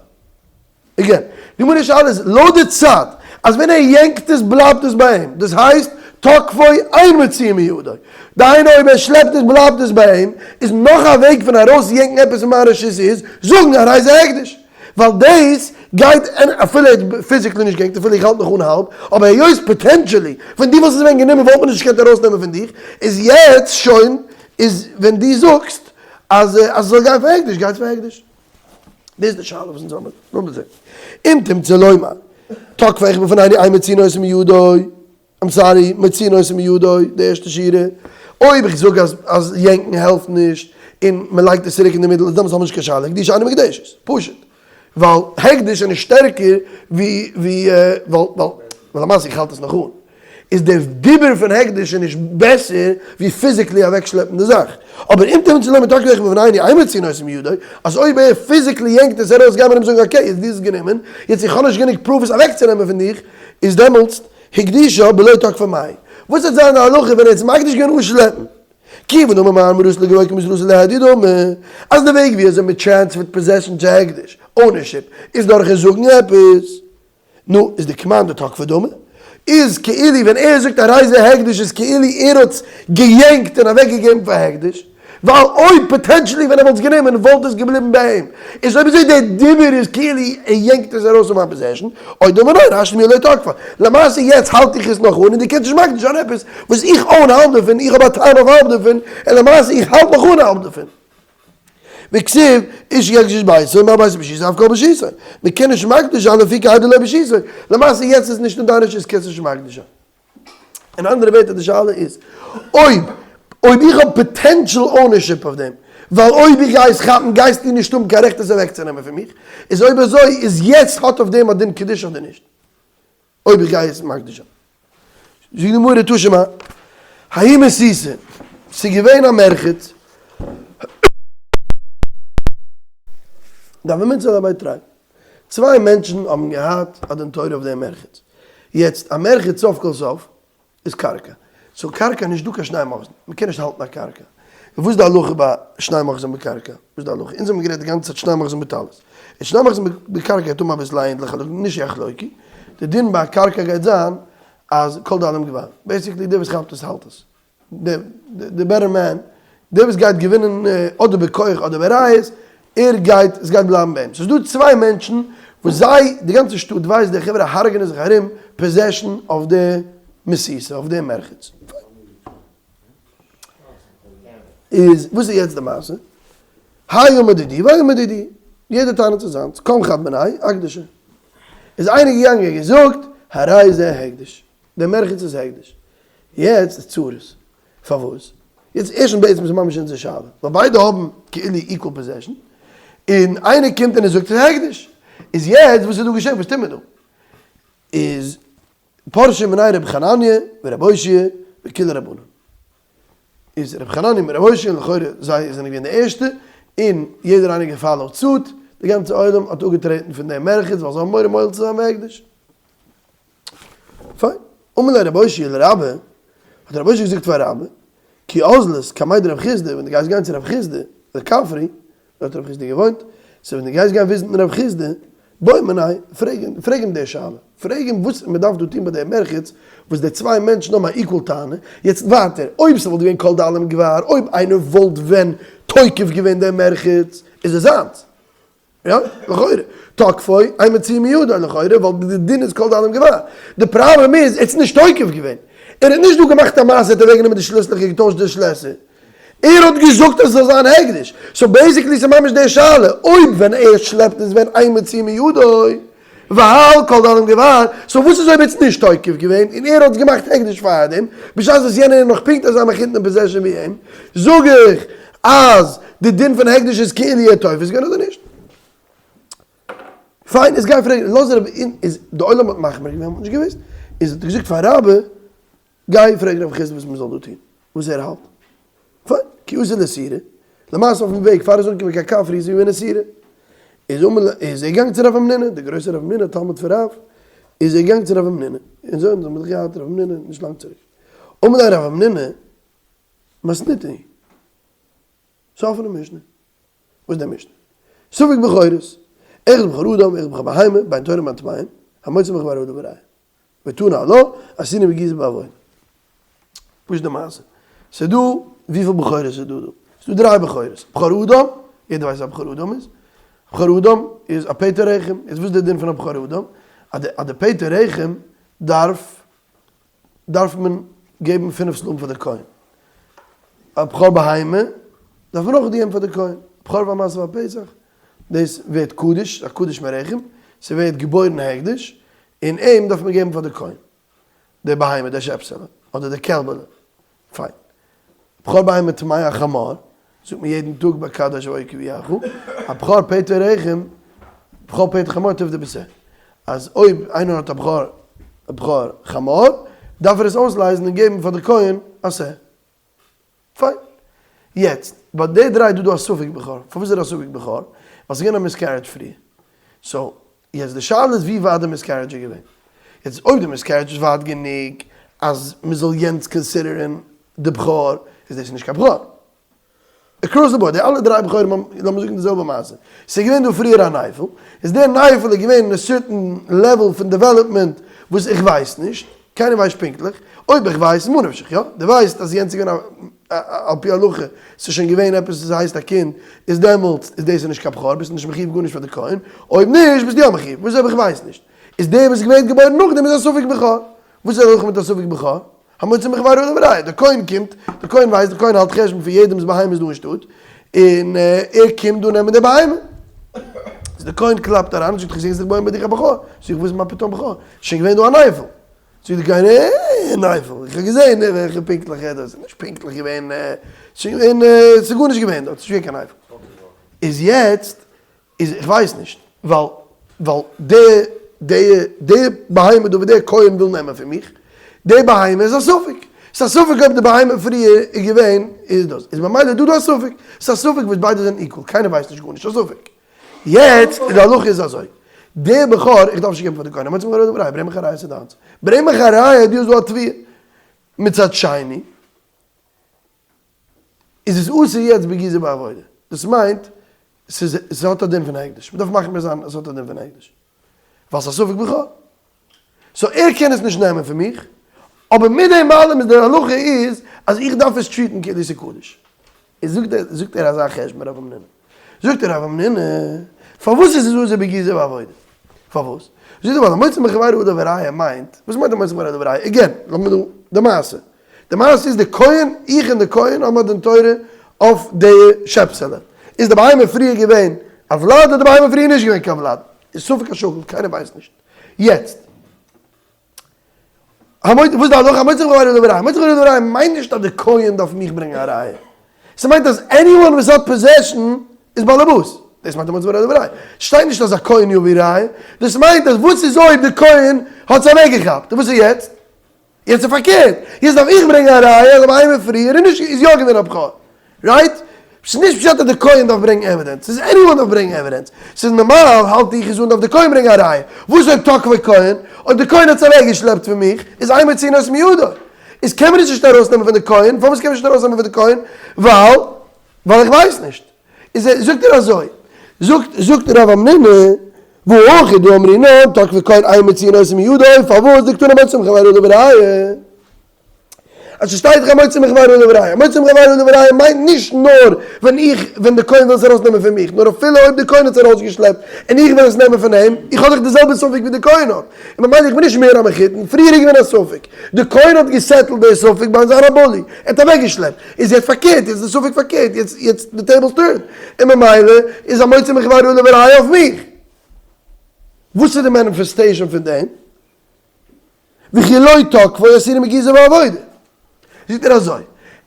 Speaker 1: again, די גמרא שאלה איז לויט די צד אז ווען ער יענקט עס בלייבט עס ביי אים, דאס הייסט תקפו אין מוציאין מידו, דהיינו אויב ער שלעפט עס בלייבט עס ביי אים, איז נאך א וועג פון ארויס יענקן עפעס פון מיין רשות איז זאגן הרי זה הקדש, ווייל דאס גייט אפילו ער האט physically נישט געיענקט אפילו איך האלט נאך אן האלב, אבער היות potentially ווען דו וואלסט עס ווען גענומען וואלט מען עס נישט געקענט ארויסנעמען פון דיך, איז יעצט שוין איז ווען דו זאגסט אז אז עס זאל גיין פאר הקדש גייט עס פאר הקדש. דאס איז די שאלה וואס אונז האבן. לאמיר זען. אם תמצא לומר, תקפו איך בפנינו אין מוציאין אותו מידו, I'm sorry, מוציאין אותו מידו, די ערשטע שורה. אויב איך זאג אז אז יענקן העלפט נישט, און מען לייגט עס צוריק אין די מידל, איז דעמאלטס האבן מיר נישט קיין שאלה, הקדושה אינה מקודשת. פשוט. ווייל הקדש איז נישט שטערקער ווי ווי ווייל ווייל למעשה איך האלט עס נאך אן. איז דער דיבור פון הקדש איז נישט בעסער ווי physically אוועקשלעפן די זאך. אבער אם תמצא לומר תקפו איך בפנינו אין מוציאין אותו מידו, אז אויב ער physically יענקט עס ארויס גייט מען אים זאגן okay יעצט דו האסט גענומען, יעצט איך האב נישט גענוג proof עס אוועקצונעמען פון דיך, איז דעמאלטס הקדישה בלא תקפו מאי. וואס וועט זיין די הלכה ווען ער האט עס מקדיש געווען אן שלעפן? כיוון דאמר מר אמירתו לגבוה כמסירתו להדיוט דמי, אז די וועג ווי אזוי מען טרענספערט possession צו הקדש, ownership, איז דורכן זאגן עפעס. נו, איז די כמאן דתקפו דמי? איז כאילו ווען ער זאגט הרי זה הקדש איז כאילו ער האט געיענקט און אוועק געגעבן פאר הקדש, ווייל אויב potentially ווען ער וואלט עס גענומען וואלט עס געבליבן ביי אים, איז אויב אזוי דער דיבור איזכאילו ער יענקט עס ארויס פון מיין possession, או דילמא ניין, השתא מיהא לא תקפיה. למעשה יעצט האלט איך עס נאך אן און דו קענסט נישט מקדיש זיין עפעס וואס איך own האלב דערפון, איך האב א טענה אויף האלב דערפון, און למעשה איך האלט נאך אן האלב דערפון. וכתיב, איש יקדיש ביתו, מה ביתו ברשותו אף כל ברשותו. מען קען נישט מקדיש זיין לאפוקי איידער לא ברשותו. למעשה יעצט איז נישט אין דיין רשות קענסט נישט מקדיש זיין. אין אנדערע ווערטער די שאלה איז, אויב אויב איך האב potential ownership אויף דעם, ווייל אויב איך גיי עס כאפן גייסטו נישט האבן קיין רעכט עס אוועקצונעמען פון מיך, איז אויב אזוי איז יעצט האט אויף דעם א דין קדושה אדער נישט? אויב איך גיי עס מקדיש זיין. זאגט די גמרא תא שמע, ההיא מסיתא, ס'איז געווען א מרחץ, דהוו מצלי ביה תרי, צוויי מענטשן האבן געהאט א דין תורה אויף דעם מרחץ, יעצט א מרחץ סוף כל סוף איז קרקע, so קרקע איז נישט דא קיין שני מחזין, מען קען נישט האלטן א קרקע, און וואס איז די הלכה ביי שני מחזין בקרקע? וואס איז די הלכה? אונז האבן גערעדט די גאנצע צייט שני מחזין בטלית, און שני מחזין בקרקע גייט האבן אביסל א ענדליכע הלכה, נישט יחלוקו, די דין ביי א קרקע גייט זיין אז כל דאלים גבר, basically דער וואס כאפט עס האלט עס, די better man, דער וואס גייט געווינען אדער בכח אדער בראיות, ער גייט, עס גייט בלייבן ביי אים. ס'איז דא צוויי מענטשן וואס זיי, די גאנצע שטאט ווייסט די חברה הרג'נען זיך ארום possession אויף די מסיסה, אויף די מרחץ. איז וואס איז יעצט די מעשה? האי אמר דידי והאי אמר דידי, יעדער טענה'ט צו זיינס, קם חד מינייהו אקדשה. איז איינער געגאנגען און געזאגט, הרי זה הקדש, דער מרחץ איז הקדש. יעצט איז צרות. פארוואס? יעצט ערשטנס בעצם איז ממש אונזער שאלה, ווייל ביידע האבן כאילו equal possession, און איינער קומט און ער זאגט ס'איז הקדש, איז יעצט וואס איז דא געשען וואס טוט מען דא? איז פרשו מיניה רבי חנניה ורבי אושעיא וכולהו רבנן, איז רבי חנניה מיט רבי אושעיא לכאורה זיי זענען געווען די ערשטע, און יעדער איינער גע follow ט suit, די גאנצע עולם האט אפגעטרעטן פון דעם מרחץ ווייל זיי האבן מורא מועל צו זיין בהקדש. פיין. אמר ליה רבי אושעיא לרבה, האט רבי אושעיא געזאגט פאר רבה, כי אזלת קמיה דרב חסדא, ווען דו גייסט גיין צו רב חסדא, לכפרי, דארט האט רב חסדא געוואוינט, so ווען דו גייסט גיין וויזיטן רב חסדא, בעי מיניה, פרעג אים, פרעג אים די שאלה, פרעג אים וואס מען דארף דא טון ביי די מרחץ, וואס די צוויי מענטשן האבן א equal טענה, יעצט ווייטער, אויב ס'וואלט געווען כל דאלים גבר, אויב איינער וואלט ווען תוקף געווען די מרחץ, איז עס זיינס. יא, לכאורה. תקפו, אין מוציאין מידו, לכאורה, ווייל די דין איז כל דאלים גבר. די פראבלעם איז, ער האט עס נישט תוקף געווען. ער האט נישט דא געמאכט א מעשה, ער האט אוועקגענומען די שליסלעך און געטוישט די שלעסער. ער האט געזאגט אז עס זאל זיין הקדש. so basically ס'איז ממש די שאלה, אויב ווען ער שלעפט איז ווען אין מוציאין מידו, ווייל כל דאלים גבר, so וואס איז אויב ער האט עס נישט תוקף געווען און ער האט געמאכט הקדש פארדעם, בשעת וואס יענער איז נאך פונקט אזא מחותן אין possession ווי אים, זאג איך אז די דין פון הקדש איז כאילו ער האט תופס געווען אדער נישט? פיין, איז גיי פרעג, לאז רב אין, איז די עולם האט מחמיר געווען, מ'האט נישט געוואוסט, איז האט ער געזאגט פאר רבה, גיי פרעג רב חסדא וואס מ'זאל דא טון, וואס ער האלט. פיין, כי אתא לסורא, למעשה אויפן וועג פאר ער איז אנגעקומען קיין כפרי איז ער געווען אין סורא, איז אמר ל, איז ער געגאנגען צו רב המנונא, דער גרויסער רב המנונא, תלמיד פון רב, איז ער געגאנגען צו רב המנונא, און אזוי האבן זיך געהאט רב המנונא נישט לאנג צוריק. אמר ליה רב המנונא, מתניתין היא. ס'איז א אפענע משנה. וואס איז די משנה? ספק בכורות, אחד בכור אדם, אחד בכור בהמה, בין טהורים בין טמאים, המוציא מחברו עליו הראיה. ותני עלה, עשינו בגיזה בעוון. פשוט די מעשה. ס'איז דא, וויפיל בכורות איז דא דא? ס'איז דא דריי בכורות. בכור אדם, יעדער ווייסט וואס א בכור אדם איז. בכור אדם איז א פטר רחם. יעצט וואס איז די דין פון א בכור אדם? אז די אז די פטר רחם דארף דארף מען געבן פינף סלעים פאר די כהן. א בכור בהמה דארף מען אויך געבן פאר די כהן. בכור והמעשה והפסח, דאס ווערט קדוש, א קדוש מרחם, ס'ווערט געבוירן הקדש, און אים דארף מען געבן פאר די כהן, די בהמה, די שעפסעלע, אדער די קעלבעלע, פיין. בכור בהמה טמאה א חמור, זאגט מען יעדן טאג ביי קדש והיה כי יביאך, א בכור פטר רחם, בכור פטר חמור תפדה בשה, אז אויב איינער האט א בכור א בכור חמור, דארף ער עס אויסלייזן און געבן פאר די כהן א שה. פיין. יעצט, ביי די דריי איז דא דא א ספק בכור. פארוואס איז דא א ספק בכור? ווייל ס'איז געווען א miscarriage פריער. so, יעצט די שאלה איז ווי ווייט די miscarriage איז געווען. יעצט אויב די miscarriage איז ווייט גענוג אז מ'זאל יענץ consider ן די בכור, איז דאס נישט קיין בכור. across the board, די אלע דריי בכורים האבן, לאמיר זאגן די זעלבע מעשה. ס'איז געווען דא פריער א נפל, איז דער נפל איז געווען אין א certain level פון development וואס איך ווייס נישט, קיינער ווייסט פונקטליך, אויב איך ווייס, ממה נפשך, יא, דו ווייסט אז יענץ איז געווען א, על פי הלכה, ס'איז שוין געווען עפעס וואס הייסט א קינד, איז דעמאלטס איז דאס נישט קיין בכור, ביסטו נישט מחיוב גארנישט פאר די כהן, אויב נישט ביסטו יא מחיוב, וואס אויב איך ווייס נישט? איז דער וואס ווערט געבוירן נאכדעם איז א ספק בכור, וואס איז די הלכה מיט א ספק בכור? המוציא מחבירו עליו הראיה, דער כהן קומט, דער כהן ווייסט, דער כהן האלט חשבון פון יעדעמ'ס בהמות דא אין שטאט, און ער קומט דא נעמען די בהמה. איז דער כהן קלאפט אריין און זאגט, איך זעה עס איז געבוירן ביי דיך א בכור. זאג איך, וואס איז מה פתאום בכור? ס'איז שוין געווען דא א נפל. זאגט דער כהן, אה, נפל, איך האב געזען וועלכע פונקטליך ער דאס, ס'איז נישט פונקטליך געווען, ס'איז שוין געווען, ס'איז גארנישט געווען דארט, ס'איז נישט געווען קיין נפל. איז יעצט איז איך ווייס נישט, ווייל ווייל די די די בהמה דא וואס דער כהן וויל נעמען פון מיך, די בהמה איז א ספק, ס'איז א ספק אויב די בהמה פריער איז געווען איז דאס, איז ממילא דא דא א ספק, ס'איז א ספק וואס ביידע זענען equal, קיינער ווייסט נישט גארנישט, א ספק. יעצט די הלכה איז אזוי, די בכור, איך דארף נישט געבן פאר די כהן, ברענג מיך א ראיה ס'איז דיינס, ברענג מיך א ראיה דו האסט דא א תביעה, מצד שני, איז עס אסור יעצט בגיזה בעבודה, דאס מיינט ס'איז ס'האט א דין פון הקדש, מ'דארף מחמיר זיין אז ס'האט א דין פון הקדש, ווייל ס'איז א ספק בכור, so ער קען עס נישט נעמען פון מיך, אבער מיט דעם אלעם איז די הלכה איז אז איך דארף עס treat ן כאילו ס'איז קדוש, איז זאגט ער זאגט ער אזא חשבון רב המנונא, זאגט רב המנונא, פארוואס איז עס אסור בגיזה בעבודה? פארוואס? זאגט ער ווייל המוציא מחבירו עליו הראיה מיינט, וואס מיינט המוציא מחבירו עליו הראיה? again, לאמיר דא די מעשה, די מעשה איז די כהן, איך און די כהן האבן א דין תורה אויף די שעפסעלע. איז די בהמה פריער געווען א ולד אדער די בהמה פריער נישט געווען קיין ולד? איז ספק השקול, קיינער ווייסט נישט. יעצט, וואס איז די הלכה? המוציא מחבירו עליו הראיה. המוציא מחבירו עליו הראיה מיינט נישט אז די כהן דארף מיך ברענגען א ראיה. ס'מיינט אז anyone וואס האט possession איז באלעבאס. דאס מיינט המוציא מחבירו עליו הראיה. שטייט נישט אז א כהן יביא ראיה. דאס מיינט אז וואס איז אויב די כהן האט עס אוועקגעכאפט? און וואס איז יעצט? יעצט איז פארקערט, יעצט דארף איך ברענגען א ראיה אז א בהמה פריער איז נישט איז יא געווען א בכור, right? ס'איז נישט פשט אז די כהן דארף ברענגען evidence, ס'איז anyone דארף ברענגען evidence, ס'איז נארמאל האלט איך איז אן דארף די כהן ברענגען א ראיה, וואס אויב תקפו כהן, אויב די כהן האט עס אוועק געשלעפט פון מיך, איז אין מוציאין אותו מידו, איז קען מען עס נישט ארויס נעמען פון די כהן, פארוואס קען מען נישט ארויס נעמען פון די כהן? ווייל ווייל איך ווייס נישט. איז ער זאגט ער אזוי, זאגט זאגט רב המנונא. והכא דאמרינן תקפו כהן אין מוציאין אותו מידו, פארוואס דקתני המוציא מחבירו עליו הראיה? אז ס'שטייט דאך המוציא מחבירו עליו הראיה, המוציא מחבירו עליו הראיה מיינט נישט נאר ווען איך, ווען די כהן וויל עס ארויסנעמען פון מיך, נאר אפילו אויב די כהן האט עס ארויסגעשלעפט און איך וויל עס נעמען פון אים, איך האב דאך די זעלבע ספק ווי די כהן האט, און ממילא איך בין נישט מער א מחותן, פריער איז געווען א ספק, די כהן האט געסעטלט די ספק ביים זיין א bully, ער האט אוועקגעשלעפט, איז יעצט פארקערט, יעצט איז די ספק פארקערט, יעצט יעצט די tables turn, און ממילא איז המוציא מחבירו עליו הראיה אויף מיך. וואס איז די manifestation פון דעם? וכי לא תקפו אסורין בגיזה ובעבודה. זאגט ער אזוי,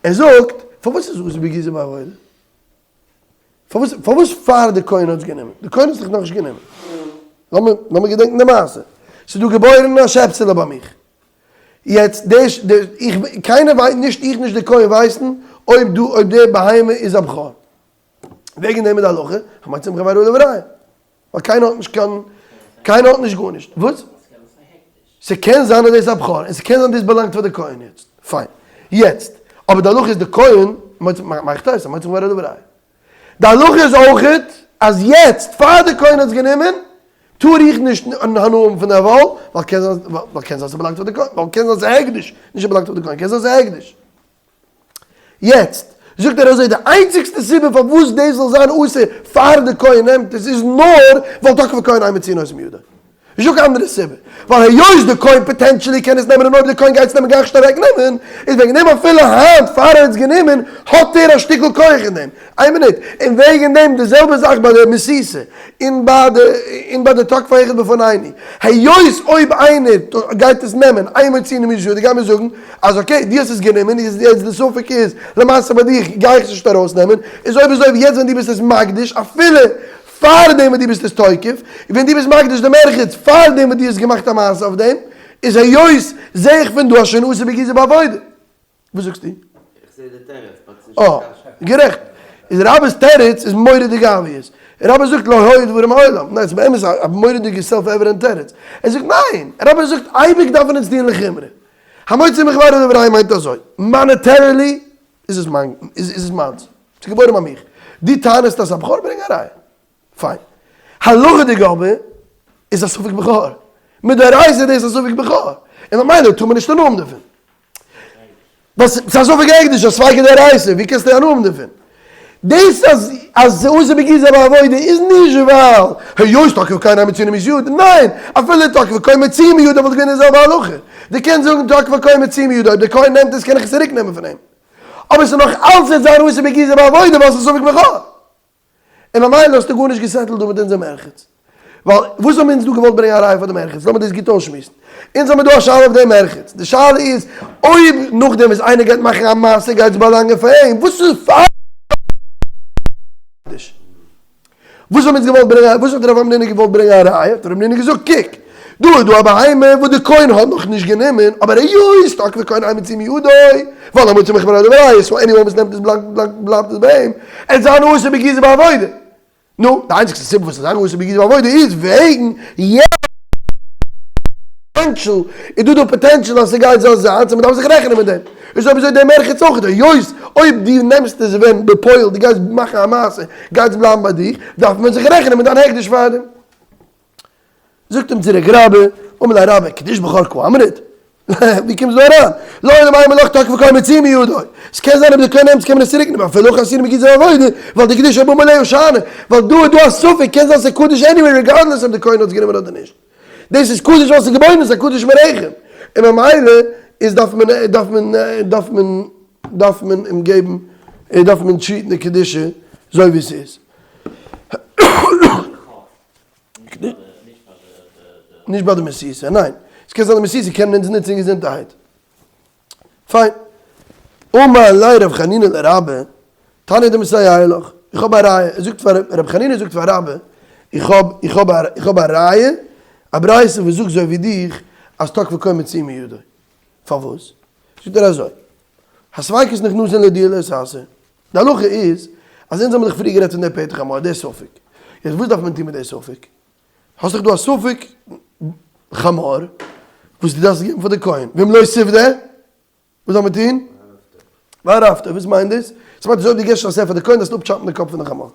Speaker 1: ער זאגט, פארוואס איז אסור בגיזה ובעבודה? פארוואס פארוואס פאר די כהן האט עס גענומען? די כהן האט עס דאך נאכנישט גענומען. לאמיר לאמיר געדענקן די מעשה. ס'איז דא געבוירן א שעפסעלע ביי מיך. יעצט די די איך קיינער ווייסט נישט איך נישט די כהן ווייסן אויב דא אויב די בהמה איז א בכור. וועגן דעם איז די הלכה, המוציא מחבירו עליו הראיה. ווייל קיינער האט נישט קיין, קיינער האט נישט גארנישט. וואס? ס'קען זיין אז דאס איז א בכור, און ס'קען זיין דאס באלאנגט פאר די כהן יעצט. פיין. יעצט, אבער די הלכה איז די כהן, מאכט אויס, המוציא מחבירו עליו הראיה. די הלכה איז אויכעט אז יעצט, פאר די כהן האט עס גענומען, טאר איך נישט הנאה האבן פון די וואל, ווייל קען זיין, ווייל קען זיין ס'באלאנגט פאר די כהן, ווייל קען זיין ס'איז הקדש, נישט ס'באלאנגט פאר די כהן, קען זיין ס'איז הקדש. יעצט זאגט ער אזוי, די איינציגסטע סיבה פארוואס דאס זאל זיין אסור פאר די כהן נעמט עס איז נאר ווייל תקפו כהן אין מוציאין אותו מידו. נישטא קיין אנדערע סיבה. ווייל היות די כהן potentially קען עס נעמען און אויב די כהן גייט עס נעמען גיי איך נישט אוועק נעמען, איז וועגן דעם אפילו היינט פאר ער האט עס גענומען האט ער א שטיקל כח אין דעם. איין מינוט. און וועגן דעם די זעלבע זאך ביי די מסיתה. און ביי די און ביי די תקפו אחד בפנינו, היות אויב איינער גייט עס נעמען אין מוציאין מידו גייט מען זאגן אז okay דו האסט עס גענומען איז יעצט די ספק איז למעשה ביי דיך גיי איך עס נישט ארויס נעמען, איז אויב אזוי יעצט ווען דו ביסט עס מקדיש אפילו פארדעם וואס דו ביסט עס תוקף, ווען דו ביסט מקדיש די מרחץ פארדעם וואס דו האסט געמאכט א מעשה אויף דעם, איז היות זעה איך פון דא אז שוין אסור בגיזה בעבודה. וואס זאגסטו?
Speaker 2: איך זעה די תירוץ but ס'נישט
Speaker 1: אה, גערעכט. איז רבה'ס תירוץ איז מורא'דיג obvious. רבה זאגט לא היו דברים מעולם. ניין, ס'איז באמת א מורא'דיגע self evident תירוץ. ער זאגט ניין! רבה זאגט אייביג דארף מען אונז טוען לחומרא. המוציא מחבירו עליו הראיה מיינט אזוי, monetarily איז עס מיין, איז עס מיינס. ס'איז געבוירן ביי מיך. דו טענה'סט אז ס'איז א בכור, ברענג א ראיה. פיין. הלכה'דיג אבער איז א ספק בכור. מדאורייתא איז דאס א ספק בכור. און ממילא טאר מען נישט הנאה האבן דערפון. ווייל ס'איז א ספק הקדש, א ספיקא דאורייתא, ווי קענסטו הנאה האבן דערפון? דאס אז אז ס'איז אסור בגיזה בעבודה איז נישט ווייל היות תקפו כהן אין מוציאין מידו, ניין, אפילו תקפו כהן מוציאין מידו וואלט געווען די זעלבע הלכה. דו קענסט זאגן תקפו כהן מוציאין מידו, אויב דער כהן נעמט עס קען איך עס צוריק נעמען פון אים. אבער ס'איז נאך אלץ וועט זיין אסור בגיזה בעבודה ווייל ס'איז ספק בכור. און ממילא האסטו גארנישט געסעטלט דא מיט אונזער מרחץ. ווייל וואס האבן אונז דא געוואלט ברענגען א ראיה פאר די מרחץ? לאמיר דאס גוט אויסשמועסן. אונז האבן דא א שאלה אויף די מרחץ. די שאלה איז, אויב נאכדעם וואס איינער גייט מאכן א מעשה גייט עס באלאנגען פאר אים, וואס איז פאר וואס האבן אונז געוואלט ברענגען, וואס האט רב המנונא געוואלט ברענגען א ראיה? האט רב המנונא געזאגט, קוק, דא איז דא א בהמה וואס די כהן האט נאך נישט גענומען, אבער היות תקפו כהן אין מוציאין מידו, ווייל המוציא מחבירו עליו הראיה, so anyone וואס נעמט עס בלייבט עס ביי אים, עס זיין אסור בגיזה בעבודה. נו, די איינציגסטע סיבה וואס עס זיין אסור בגיזה בעבודה איז וועגן potential, איז דא דא potential אז ס'גייט זאל זיין, so מ'דארף זיך רעכענען מיט דעם. איז אויב אזוי דער מרחץ אויך, היות אויב דו נעמסט עס ווען בפועל, דו גייסט מאכן א מעשה, גייט עס בלייבן ביי דיך, דארף מען זיך רעכענען מיט דיין הקדש פארדעם. זאגט אים צוריק רבה, אמר ליה רבה, קדוש בכור קאמרת? ווי קומסט דא אריין? לעולם אימא לך תקפו כהן מוציאין מידו. ס'קען זיין אויב די כהן נעמט עס קען מען עס צוריק נעמען, אפילו הכי אסורין בגיזה ובעבודה, ווייל דקדושה באה מאליה שאני, ווייל דא איז דא א ספק, קען זיין ס'איז קדוש anyway regardless אויב די כהן האט עס גענומען אדער נישט. דאס איז קדוש ווייל ס'איז געבוירן, ס'איז א קדוש מרחם. און ממילא איז דארף מען דארף מען דארף מען דארף מען אים געבן דארף מען טריטן די קדושה אזוי ווי ס'איז. נישט ביי די מסיתה, ניין. ס'קען זיין די מסיתה קענען אונז נוצן געזונטערהייט. פיין. אמר ליה רב חנינא לרבה, תניא דמסייע לך, איך האב א ראיה. ער זאגט פאר, רב חנינא זאגט פאר רבה, איך האב, איך האב א, איך האב א ראיה, א ברייתא וואס זאגט אזוי ווי דיך, אז תקפו כהן מוציאין מידו. פארוואס? זאגט ער אזוי, הספיקות נכנסין לדירה לא תעשה. די הלכה איז אז אונז האבן דאך פריער גערעדט פון די פטר חמור, די ספק. יעצט וואס דארף מען טון מיט די ספק? האסט דאך דא א ספק חמור וואס דו דארפסט געבן פאר די כהן, ואם לא תפדה, וואס זאל מען טון? וערפתו, וואס מיינט דאס? עס מיינט אז אויב דו געבסט נישט א שה פאר די כהן דארפסטו אפטשאפן די קאפ פון די חמור.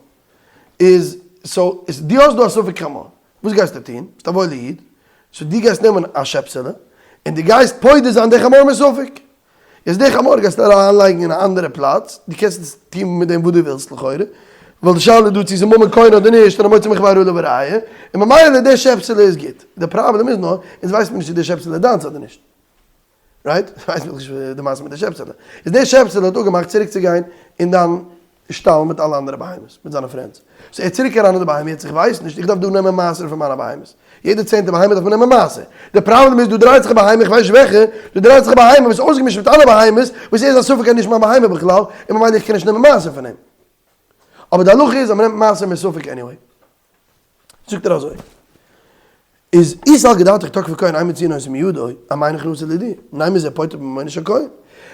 Speaker 1: איז so איז דו האסט דא א ספק חמור. וואס גייסטו טון? ביסט א וואוילע איד, so דו גייסט נעמען א שעפסעלע, און דו גייסט פודה זיין די חמור מספק. יעצט די חמור גייסטו אריינלייגן אין א אנדערע פלאץ, דו קענסט עס טון מיט דעם וואס דו ווילסט לכאורה, ווייל די שאלה איז דא צו ס'איז ממון קונה אדער נישט, און המוציא מחבירו עליו הראיה, און ממילא די שעפסעלע איז גוט. די פראבלעם איז נאר, אונז ווייסט מיר נישט צו די שעפסעלע איז דיינס אדער נישט. Right? ווייסט מען נישט די מעשה מיט די שעפסעלע. איז די שעפסעלע האט אפגעמאכט צוריק צו גיין אין דיין שטאל מיט אלע אנדערע בהמות, מיט זיינע friends. So ער איז צוריק אריין אין די בהמה, יעצט איך ווייס נישט, איך דארף דא נעמען מעשר פון מיינע בהמות. יעדע צענטע בהמה דארף מען נעמען מעשר. די פראבלעם איז דא דרייט זיך א בהמה, איך ווייס נישט וועלכע, דא דרייט זיך א בהמה וואס איז אויסגעמישט מיט אלע בהמות, וואס ער איז א ספק אז נישט מיין בהמה בכלל, און ממילא איך קען נישט נעמען מעשר פון אים. אבער די הלכה איז אז מען נעמט מעשר מספק anyway. זאגט ער אזוי, איז אי סלקא דעתך תקפו כהן אין מוציאין אותו מידו, אמאי נכנסה לידי, נימא זה פוטר בממונו של כהן.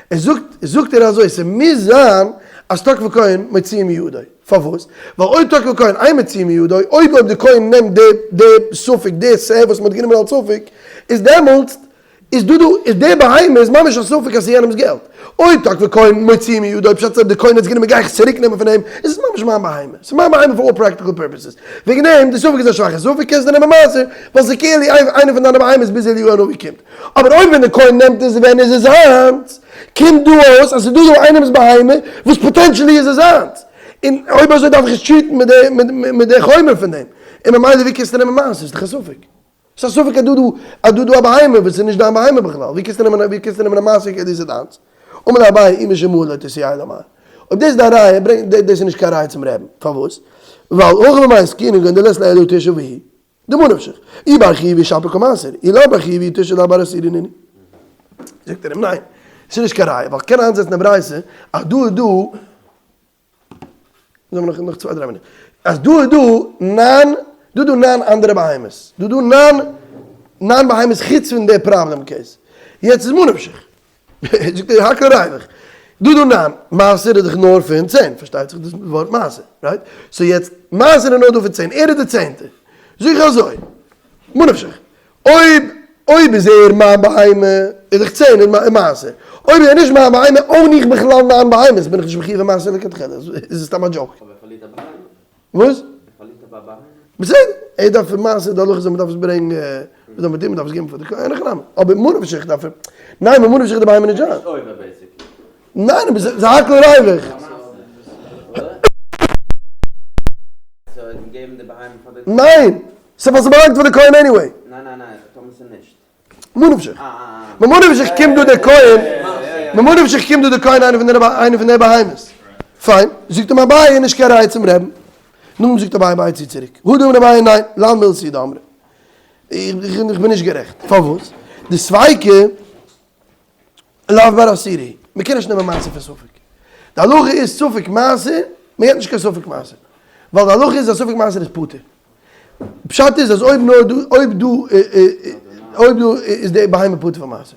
Speaker 1: ער זאגט, זאגט ער אזוי, ס'מוז זיין אז תקפו כהן מוציאין מידו. פארוואס? ווייל אויב תקפו כהן אין מוציאין מידו, אויב אויב די כהן נעמט די די ספק, די שה וואס מ'האט גענומען אלס ספק, איז דעמאלטס איז דא דא איז די בהמה איז ממש א ספק אז ס'איז יענעמ'ס געלט. אויב תקפו כהן מוציאין מידו, פשט איז אויב די כהן האט עס גענומען גיי איך עס צוריק נעמען פון אים, איז עס ממש מיין בהמה. ס'איז מיין בהמה for all practical purposes. וועגן דעם, די ספק איז א שוואכע ספק, קענסטו נעמען מעשר, ווייל ס'איז כאילו איינע פון דיינע בהמות ביז אליהו הנביא קומט. אבער אויב ווען די כהן נעמט עס ווען איז עס זיינס, קומט דא אויס אז ס'איז דא דא איינעמ'ס בהמה וואס potentially איז עס זיינס. און אויב אזוי דארף איך עס treat ן מיט די חומר פון דעם. און ממילא ווי קענסטו נעמען מעשר? ס'איז דאך א ספק. ס'איז א ספק אז דא דא אז דא דא א בהמה וואס איז נישט דיין בהמה בכלל, ווי קענסטו נעמען ווי קענסטו נעמען א מעשר כאילו איז דיינס? אמר ליה אביי אי משום הא לא תסייע ליה מר. אויב דאס איז דיין ראיה, ברענג דאס איז נישט קיין ראיה צום רבי'ן, פארוואס? ווייל הכא במאי עסקינן כגון דלית ליה אלא תשעה והוא דממה נפשך, אי בר חיובא שפיר קא מעשר, אי לאו בר חיובא תשעה דלאו בר עשירי נינהו. זאגט ער אים ניין, ס'איז נישט קיין ראיה, ווייל כ'קען איינזעצן די ברייתא אז דא איז דא זאג נאך נאך צוויי דריי מינוט. אז דא איז דא ניין, דא איז דא ניין אנדערע בהמות. דא איז דא ניין, ניין בהמות חוץ פון די problem case. יעצט איז מה נפשך. זאגט ער הכל ריווח. דא איז דא ניין, מעשר איז דאך נאר פון צען, פארשטייט זיך דאס ווארט מעשר, right? So יעצט, מעשר איז נאר דא פון צען, ער איז די צענטע. זאג איך אזוי, מה נפשך. אויב אויב איז ער מיין בהמה איז דאך צען אין מעשר, אויב איז ער נישט מיין בהמה own איך בכלל ניין בהמות בין איך נישט מחיוב אין מעשר לכתחילה, איז עס סתם א joke.
Speaker 2: אבער ער פארלירט א בהמה.
Speaker 1: וואס?
Speaker 2: ער פארלירט א בהמה.
Speaker 1: בסדר, ער דארף פון מעשר די הלכה איז אז מען דארף עס ברענגען, וואס דארף מען טון מען דארף עס געבן פאר די כהן אין הכי נמי, אבער ממה נפשך דארף ער, ניין ממה נפשך די בהמה נישט זיין.
Speaker 2: נישט עובר basically.
Speaker 1: ניין אבער ס'איז הכל ריווח.
Speaker 2: So ער האט געגעבן די בהמה פאר די כהן?
Speaker 1: ניין! ס'איז ווייל ס'באלאנגט פאר די כהן anyway.
Speaker 2: ניין ניין ניין, טאמער ס'איז נישט.
Speaker 1: ממה נפשך. ממה נפשך קומט דא דער כהן, ממה נפשך קומט דא דער כהן איינער פון די איינער פון די בהמות. פיין, זאגט אים אביי נישט קיין ראיה צום רבי'ן. נאכדעם זאגט אביי אביי צו צוריק. הא דאמר אביי ניין, לאו מילתא היא דאמרי. איך בין נישט גערעכט. פארוואס? די ספיקא לאו בר עשירי, מען קען נישט נעמען מעשר פון ספק. די הלכה איז ספק מעשר, מען געבט נישט קיין ספק מעשר. ווייל די הלכה איז אז ספק מעשר איז פטור. פשט איז אז אויב נאר דא, אויב דא, אויב דא איז די בהמה פטור פון מעשר.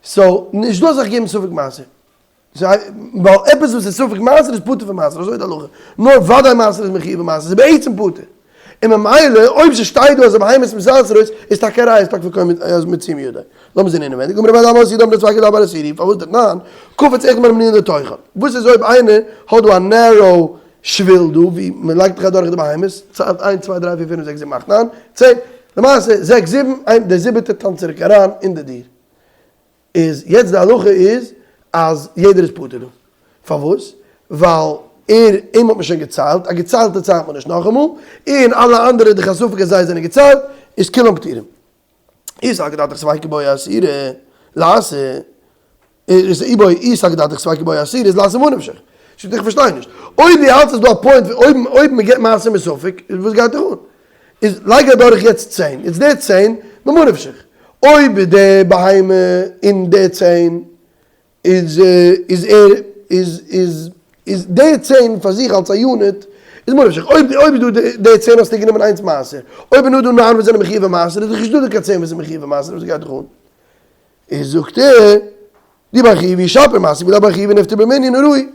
Speaker 1: So, נישט דא אזאך געבן ספק מעשר. ווייל עפעס וואס איז ספק מעשר איז פטור פון מעשר, אזוי איז די הלכה. נאר וודאי מעשר איז מחיוב במעשר, איז בעצם פטור. און ממילא אויב ס'שטייט דא אז בהמות מתעשרות איז טאקע א ראיה אז תקפו כהן אז מוציאין מידו. לאמיר זען אינעווענדיג, אמר רבי אדא אמר ס'דא מצוה כדאמר עשירי, פארוואס דתנן, קפץ אחד מן המנין לתוכן. וואס איז אויב איינער האט דא א narrow שביל דא ווי מ'לייגט דאך אדורך די בהמות, ציילט איינס צוויי דריי פיר פינף זעקס זיבן אכט ניין צען, למעשה זעקס זיבן, איין דער זיבעטער טאנצט צוריק אריין אין די דיר. איז יעצט די הלכה איז אז יעדער איז פטור דא. פארוואס? ווייל ער, אים האט מען שוין געציילט, א געציילטע ציילט מען נישט נאכאמאל, און אלע אנדערע די חשופים אז זיי זענען געציילט, איז כולם פטורים. אי סלקא דעתך ספיקא בעי עשירי לעשר, איז אי בעי אי סלקא דעתך ספיקא בעי עשירי איז לעשר מה נפשך? זאגט איך פארשטיי נישט. אויב דו האלטסט אז דא א point אויב אויב מען געבט מעשר מספק, וואס גייט דיך אן? איז לייג אדורך יעצט צען, יעצט די צען, ממה נפשך, אויב די בהמה אין די צען איז איז ער איז איז איז די צען פאר זיך אלס א unit, איז ממה נפשך, אויב אויב איז דא די צען האסטו גענומען איינס מעשר, אויב איז נאר דא ניין וואס זענען מחיוב במעשר איז דאך נישט דא דא קיין צען וואס איז מחיוב במעשר וואס גייט דיך אן? איז זאגט ער, דאי בר חיובא שפיר מעשר ואי לאו בר חיובא נפטר במנין הראוי.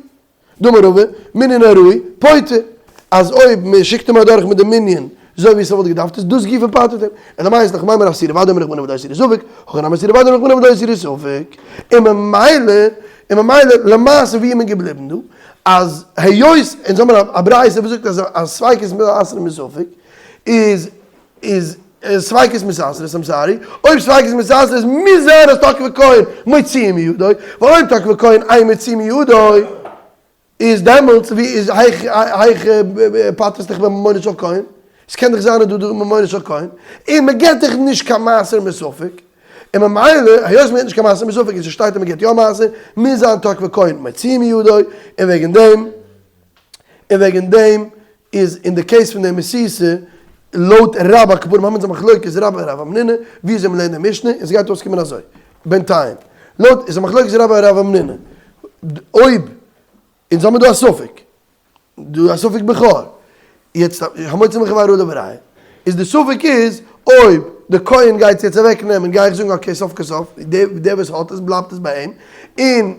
Speaker 1: דאמר רבא, מנין הראוי, פוטר, אז אויב מען שיקט אים אדורך מיט די מנין אזוי ווי עס וואלט געדארפט איז דאס גופא פטר'ט אים, אלא מאי איז דאך מימר עשירי ודאי אמר רחמנא ולא עשירי ספק, הכא נמי עשירי ודאי אמר רחמנא ולא עשירי ספק, און ממילא, און ממילא למעשה ווי איז מען געבליבן דא? אז היות אונז האבן א ברייתא וואס זאגט אז א ספיקות מעשרין מספק איז. איז ספיקות מתעשרות, I'm sorry, אויב ספיקות מתעשרות מוז זיין אז תקפו כהן מוציאים מידו, ווייל אויב תקפו כהן אין מוציאים מידו איז דעמאלטס ווי איז היאך היאך פטר'סט דיך בממונו של כהן? עס קען דאך זיין אז דא דא ממונו של כהן, און מען געט דיך נישט קיין מעשר מספק, און ממילא היות מען געט נישט קיין מעשר מספק און ס'שטייט אז מען געט יא מעשר, מוז זיין תקפו כהן מוציאים מידו, און וועגן דעם און וועגן דעם איז אין די case פון די מסיסה, לויט רבה כפרים האבן אונז א מחלוקת רבה און רב המנונא ווי אזוי מ'לערנט די משנה, און ס'גייט אויסקומען אזוי, בינתיים, לויט איז א מחלוקת רבה און רב המנונא, אויב אונז האבן דא א ספק, דא א ספק בכור, יעצט המוציא מחבירו עליו הראיה, איז די ספק איז אויב די כהן גייט יעצט אוועק נעמען גיי איך זאגן okay סוף כל סוף דער וואס האט עס בלייבט עס ביי אים, און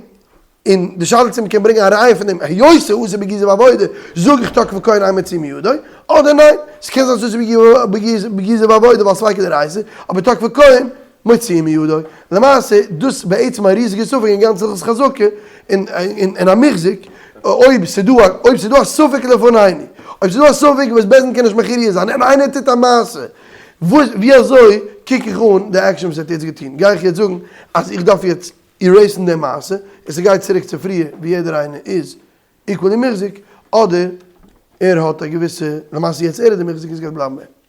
Speaker 1: און די שאלה צו מ'קען ברענגען א ראיה פון דעם היות ס'איז אסור בגיזה ועבודה, זאג איך תקפו כהן אין מוציאין מידו, אדער ניין, ס'קען זיין ס'איז אסור בגיזה ועבודה ווייל ספיקא דאורייתא, אבער תקפו כהן מוציאין מידו. למעשה דאס בעצם א ריזיגע ספק אין גאנץ הלכות חזקה און א מוחזק, אויב ס'דא אויב ס'דא א ספק לפנינו, אויב ס'דא א ספק וואס בית דין קען נישט מכריע זיין און איינער טוט א מעשה, וואס ווי אזוי קוק איך אן די עקשאן וואס ער האט יעצט געטון, גיי איך יעצט זאגן אז איך דארף יעצט erase ן די מעשה, און ס'גייט צוריק צו פריער ווי יעדער איינער איז equally מוחזק, אדער ער האט א געוויסע, למעשה יעצט ער איז די מוחזק און ס'גייט בלייבן ביי אים.